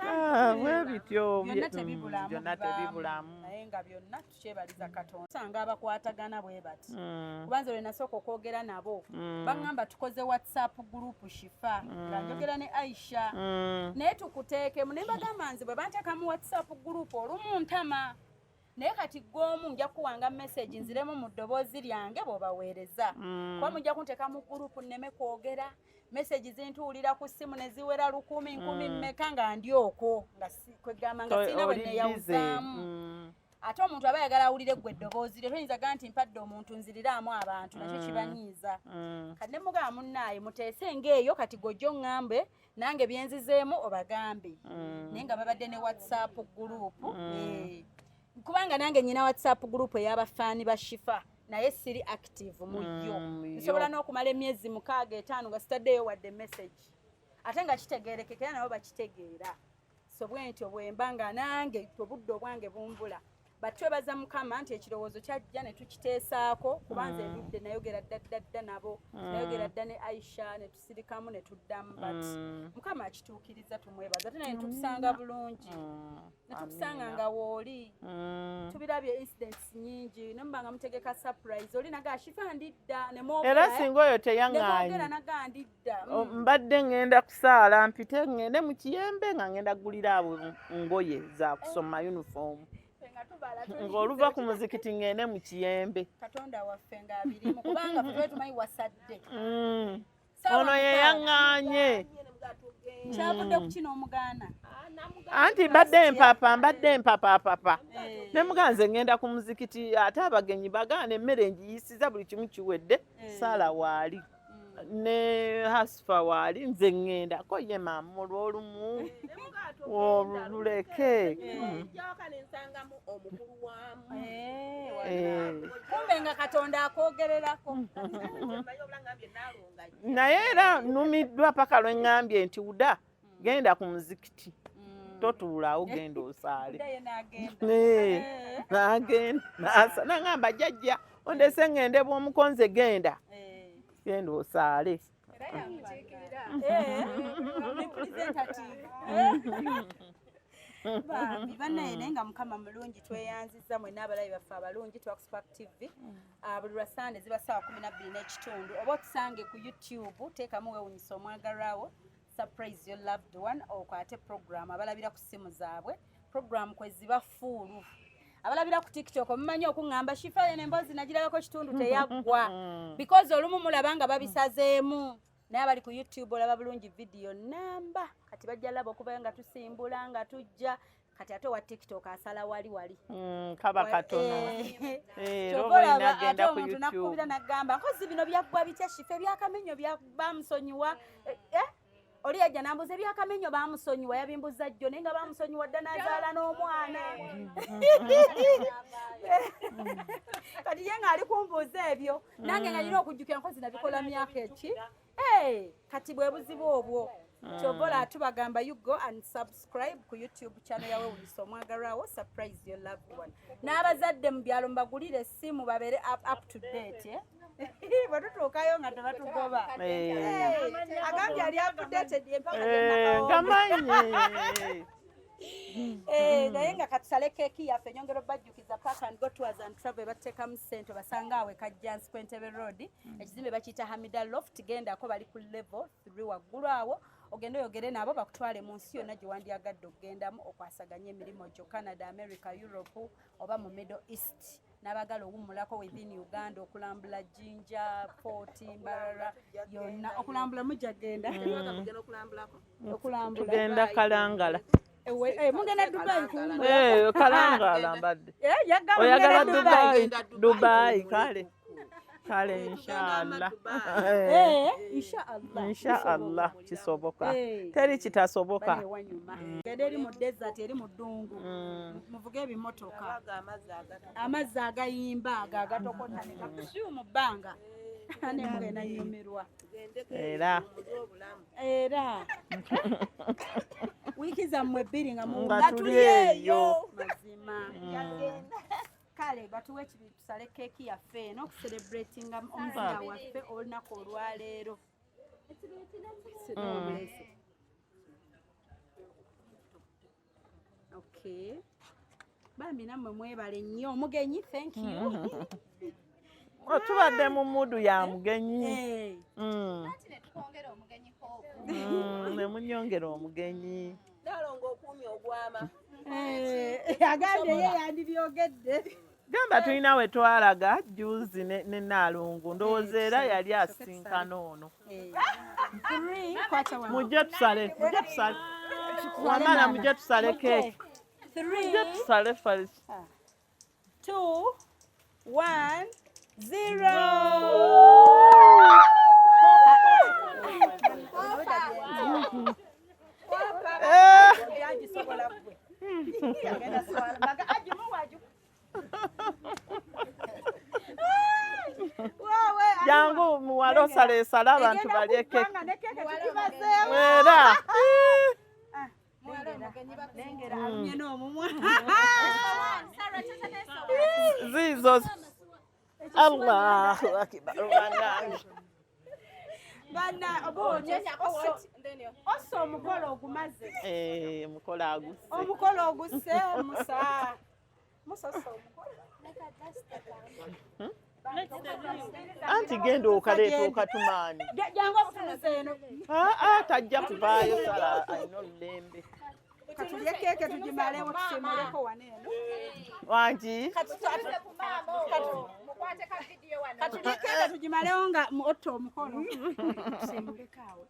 Speaker 6: Ah, bwe bityo.
Speaker 7: Byonna tebibulamu.
Speaker 6: Byonna
Speaker 7: bibaamu.
Speaker 6: Tebibulamu.
Speaker 7: Naye nga byonna tukyebaliza Katonda, osanga abakwatagana bwe bati, kuba nze lwe nasooka okwogera nabo, baŋŋamba tukoze WhatsApp group, Shifa, nga njogera ne Aisha, naye tukuteekemu, ne mbagamba nze bwe banteeka mu WhatsApp group olumu ntama, naye kati gw'omu nja kuwanga message nziremu mu ddoboozi lyange bw'obaweereza, kuba mujja kunteeka mu group nneme kwogera. Message zintuwulira ku ssimu ne ziwera 1000, nkumi mmeka, nga ndi okwo nga kwegamba nga sirina bwe
Speaker 6: Oli busy.
Speaker 7: neeyawuzaamu. Ate omuntu aba ayagala awulire ggwe eddoboozi lyo, toyinza gaa nti mpadde omuntu nziriraamu abantu, nakyo kibanyiiza. Kati ne mugamba, "Munnaaye, muteese ng'eyo, kati gojjo ŋŋambe nange byenzizeemu obagambe." Naye nga babadde ne WhatsApp group. Kubanga nange nyina WhatsApp group ey'abafaani ba Shifa, naye siri active mu yo. Nsobola n'okumala emyezi 6, 5 nga sitaddeyo wadde message, ate nga kitegeerekeka era nabo bakitegeera. So bwe ntyo bwemba nga nange obudde obwange bumbula. Batwebaza Mukama nti ekirowoozo kyajja ne tukiteesaako, kuba nze ndudde nayogera dda dda dda nabo, nayogera dda ne Aisha, ne tusirikamu ne tuddamu, but Mukama akituukiriza, tumwebaza. Ate naye netukusanga bulungi, netukusanga nga wooli. Tubirabye incidents nyingi, nemuba nga mutegeka surprise, oli naga, "Shifa, ndidda," nemwogera.
Speaker 6: Era singa oyo teyaŋŋaanyi.
Speaker 7: Nemwogera naga, "Ndidda."
Speaker 6: Mbadde ŋŋenda kusaala mpite ŋŋende mu Kiyembe nga ŋŋenda kugulira abo ngoye za kusoma, uniform.
Speaker 7: Ffe nga tubala
Speaker 6: Ng'oluva ku muzikiti ŋŋende mu Kiyembe.
Speaker 7: Katonda waffe ng'abirimu, kubanga ffe tuba tumanyi wasadde.
Speaker 6: Ono ye yaŋŋaanye.
Speaker 7: Kyavudde ku kino omugaana.
Speaker 6: Anti mbadde mpapa, mbadde mpapapapa, ne muganze ŋŋenda ku muzikiti, ate abagenyi bagaana, emmere ngiyisiza, buli kimu kiwedde, saala waali ne Hasfa waali, nze ŋŋenda ko ye maama olw'olumu oluleke.
Speaker 9: Jawaka nensangamu omukulu waamu.
Speaker 7: Kumbe nga Katonda akwogererako.
Speaker 6: Naye era numiddwa paka lwe ŋŋambye nti, "Uda, genda ku muzikiti, totuulaawo, genda osaale."
Speaker 7: Ye n'agenda.
Speaker 6: N'agenda naŋŋamba, "Jjajja, ondese ŋŋende bw'omukonze, genda, genda osaale."
Speaker 7: Representative bambi bannaye. Naye nga Mukama mulungi, tweyanziza mwenna abalabi baffe abalungi. Twakspark TV. Ah, buli lwa Sande ziba ssaawa 12:30, oba otusange ku YouTube, teekamu "Weewunyisa Omwagalwawo", "Surprise Your Loved One", okwate program. Abalabira ku ssimu zaabwe, program kwe ziba full. Abalabira ku TikTok, mumanyi okuŋŋamba, "Shifa, yeno emboozi nagirabako kitundu, teyaggwa," because olumu mulaba nga babisazeemu, naye abali ku YouTube olaba bulungi vidiyo namba. Kati bajja laba okuvayo nga tusimbula nga tujja. Kati ate owa TikTok asala wali wali.
Speaker 6: Kaba katono.
Speaker 7: Eh.
Speaker 6: Eh,
Speaker 7: Kyova
Speaker 6: era oba olina
Speaker 7: olaba ate
Speaker 6: agenda ku
Speaker 7: omuntu
Speaker 6: YouTube.
Speaker 7: nakukubira nagamba nkozi bino byaggwa bitya Shifa, ebyakamenyo bamusonyiwa. Eh, eh, oli yajja nambuza ebyakamenyo bamusonyiwa, yabimbuza jjo naye nga bamusonyiwa dda n'azaala n'omwana. Kati ye ng'ali kumbuuza ebyo nange nga nina okujjukira nkozi nabikola myaka eki. Eh, kati bwe buzibu obwo. Kyova olaba tubagamba you go and subscribe ku YouTube channel yawe Wuyisa Omwagalwawo, surprise your loved one. N'abazadde mu byalo mbagulire essimu babeere up to date, eh? Bwe tutuukayo nga tebatugoba.
Speaker 6: Eh.
Speaker 7: Agambye ali updated empaka
Speaker 6: Eh, gamanyi.
Speaker 7: Eh, naye nga katusale keeki yaffe. Nyongera obajjukiza Park and Go Tours and Travel bateekamu ssente, basanga awe Kajjansi ku Entebbe Road, ekizimbe bakiyita Hamida Loft. Gendako, bali ku level 3 waggulu awo, ogende oyogere nabo bakutwale mu nsi yonna gye wandyagadde okugendamu okwasaganya emirimu gyo, Canada, America, Europe oba mu Middle East. N'abagala owummulako within Uganda, okulambula Jinja, Fort, Mbarara yonna okulambula mujja genda. Okulambula.
Speaker 6: Tugenda Kalangala.
Speaker 7: Ewe, eh, mugenda Dubai kuwummula?
Speaker 6: Eh, Kalangala mbadde.
Speaker 7: Eh, yagamba
Speaker 6: Oyagala
Speaker 7: mugenda Dubai.
Speaker 6: Dubai? Dubai, kale. Kale inshallah.
Speaker 7: Eh, inshallah.
Speaker 6: Inshallah kisoboka.
Speaker 7: Eh.
Speaker 6: Teri kitasoboka.
Speaker 7: Bane wanyuma. Genda eri mu desert, eri mu ddungu. Muvuge ebimotoka. Amazzi agayimba ago agatokota ne gakusiu mu bbanga. Ne mugenda nyumirwa.
Speaker 6: Era.
Speaker 7: Era. Wiiki zammwe 2 nga
Speaker 6: Nga tuli eyo.
Speaker 7: Mazima. Kale batuwe ekibi tusale keeki yaffe eno okucelebratinga omuzira waffe olunaku olwaleero. Okay. Bambi nammwe mwebale nnyo, omugenyi, thank you.
Speaker 6: Oh, tubadde mu mood ya mugenyi.
Speaker 7: Eh.
Speaker 10: Twongera omugenyi Hope.
Speaker 6: Ne munyongera omugenyi.
Speaker 9: Nalongo okuumye ogwama.
Speaker 7: Eh, agambye ye yandibyogedde.
Speaker 6: Gamba tulina we twalaga juzi ne Naalongo, ndowooza era yali asinkana ono.
Speaker 7: Three, kwata wano.
Speaker 6: Mujje tusale, mujje tusale. Wamala mujje tusale keeki.
Speaker 7: Three,
Speaker 6: Mujje tusale Farisi.
Speaker 7: 2, 1, 0. Yagisobola ggwe. Agenda swala. Baga agimuwa Wewe,
Speaker 6: Jangu muwala osaleesale abantu
Speaker 7: egenda
Speaker 6: balye keeki.
Speaker 7: kuggwa nga ne keeke tugimazeewo.
Speaker 6: Era.
Speaker 7: Lengera alumye n'omumwa.
Speaker 6: Ziizo. Allahu akbar bannange.
Speaker 7: Banna oba ossa omukolo ogumaze.
Speaker 6: Eh, omukolo agusse.
Speaker 7: Omukolo ogusse musa. Musa ossa omukolo.
Speaker 6: Anti genda okaleeta okatumaani.
Speaker 7: Jangu obutunuze eno.
Speaker 6: Ah, ah, tajja kuvaayo, Sala alina olulembe.
Speaker 7: Katulye keeke tugimalewo, tusimuleko wano eno.
Speaker 6: Wangi?
Speaker 7: Katulye keeke tugimalewo nga otta omukolo. Tusimuleko awo.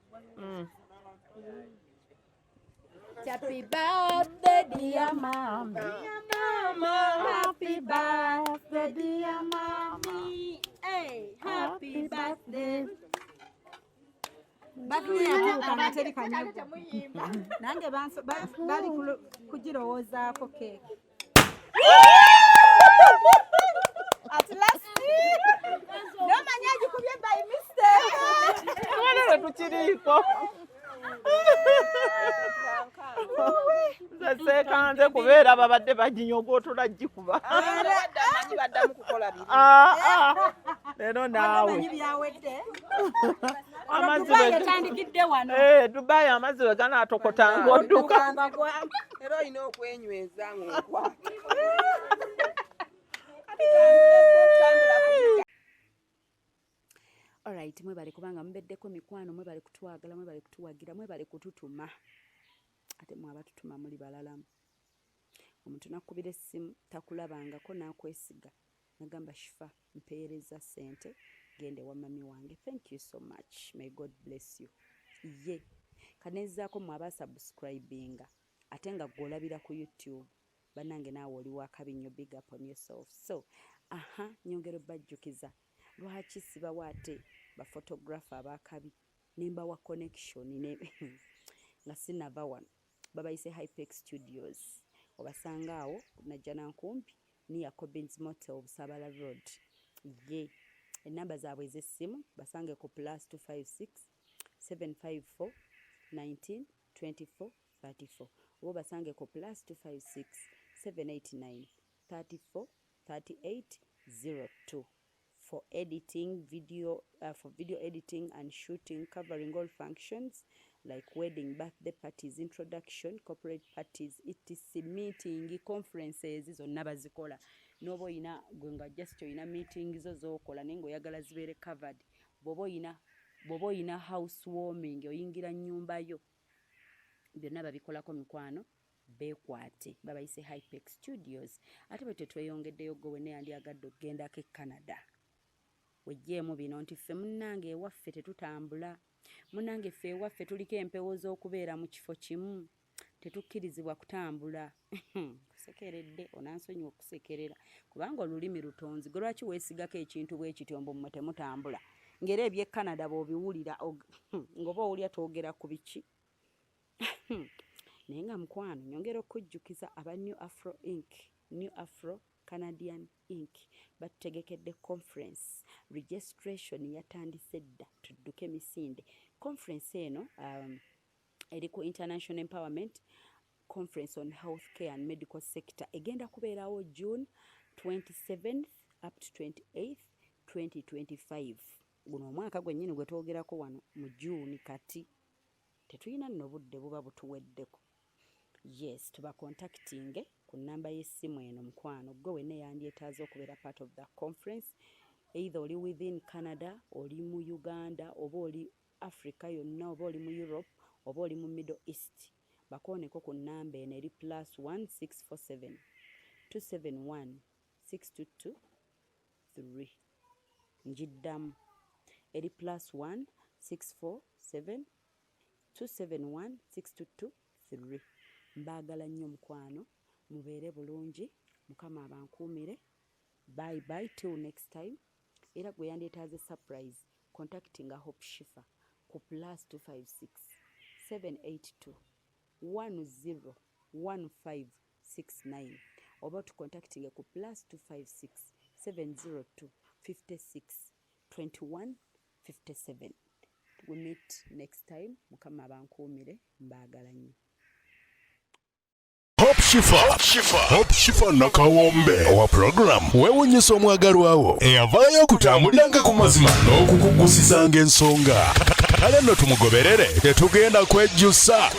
Speaker 7: Happy birthday dear mommy. Mama, happy birthday dear mommy. Hey, happy birthday. Birthday yatuuka nga teri kanyago. Nange bali kugirowoozaako keeki. At last. Nomanya agikubye by mistake.
Speaker 6: Wala lwe tukiriiko. Nze seekanze kubeera babadde baginyogotola gikuba.
Speaker 9: Amanyi baddamu kukola biri.
Speaker 6: Ah, ah. Leero naawe.
Speaker 7: Omanyi byawedde.
Speaker 6: Amazzi
Speaker 7: Dubai etandikidde wano.
Speaker 6: Eh, Dubai amazzi we ganaatokota ng'odduka.
Speaker 9: Era olina okwenyweza ng'okwata.
Speaker 2: Alright, mwebale kubanga mubeddeko mikwano, mwebale kutwagala, mwebale kutuwagira, mwebale kututuma. Ate mwe abatutuma muli balalamu. Omuntu n'akubira essimu takulabangako n'akwesiga. Nagamba Shifa mpeereza ssente genda ewa mami wange. Thank you so much. May God bless you. Ye. Kanezaako mwe abasubscribinga. Ate nga ggwe olabira ku YouTube, bannange naawe oli wakabi nnyo, big up on yourself. So aha, nyongera obbajjukiza lwaki sibawa ate ba photographer abakabi nembawa connection ne nga sinava wano. Babayise Hypex Studios, obasanga awo Najjanankumbi near Cobins Motel, Busabala Road. Ye enamba zaabwe ez'essimu basange ku +256 754 19 24 34, oba obasange ku +256 789 34 38 02 for editing video, for video editing and shooting, covering all functions like wedding, birthday parties, introduction, corporate parties, etc, meeting, conferences zonna bazikola. N'oba oyina gwe nga just oyina meeting zo z'okola naye ng'oyagala zibeere covered, bw'oba oyina house warming, oyingira nnyumba yo, byonna babikolako mikwano. Beekwate, babayise Hypex Studios. Ate bwe tetweyongeddeyo, gwe wenna yandyagadde okugendako e Canada, wejjeemu bino nti ffe munnange ewaffe tetutambula, munnange ffe ewaffe tuliko empewo z'okubeera mu kifo kimu, tetukkirizibwa kutambula. Kusekeredde, onansonyiwa okusekerera kubanga olulimi lutonzi. Gwe lwaki weesigako ekintu bwe kityo mbu mmwe temutambula, ng'era eby'e Canada bw'obiwulira ng'oba owulira twogera ku biki? Naye nga mukwano, nyongera okujjukiza aba New Afro Inc, New Afro Canadian Inc batutegekedde conference. Registration yatandise dda, tudduke misinde. Conference eno eri ku International Empowerment Conference on Healthcare and Medical Sector, egenda kubeerawo June 27th up to 28th 2025, guno omwaka gwennyini gwe twogerako wano mu June. Kati tetulina nno budde, buba butuweddeko. Yes, tubacontactinge ku nnamba y'essimu eno. Mukwano gwe wenna eyandyetaaze okubeera part of the conference, either oli within Canada, oli mu Uganda, oba oli Africa yonna, oba oli mu Europe, oba oli mu Middle East, bakooneko ku nnamba eno eri +1 647 271 622 3. Njiddamu, eri +1 647 271 622 3. Mbaagala nnyo mukwano, mubeere bulungi, Mukama abankuumire. Bye bye till next time. Era gwe yandyetaaze surprise, contactinga Hope Shifa ku +256 782 10 1569, oba tucontactinge ku +256 702 56 21 57. We meet next time. Mukama abankuumire, mbaagala nnyo.
Speaker 1: Hope Shifa, Hope Shifa Nakawombe owa program weewunyisa omwagalwawo eyavaayo okutambuliranga ku mazima n'okukugusizanga ensonga. Kale nno tumugoberere, tetugenda kwejjusa.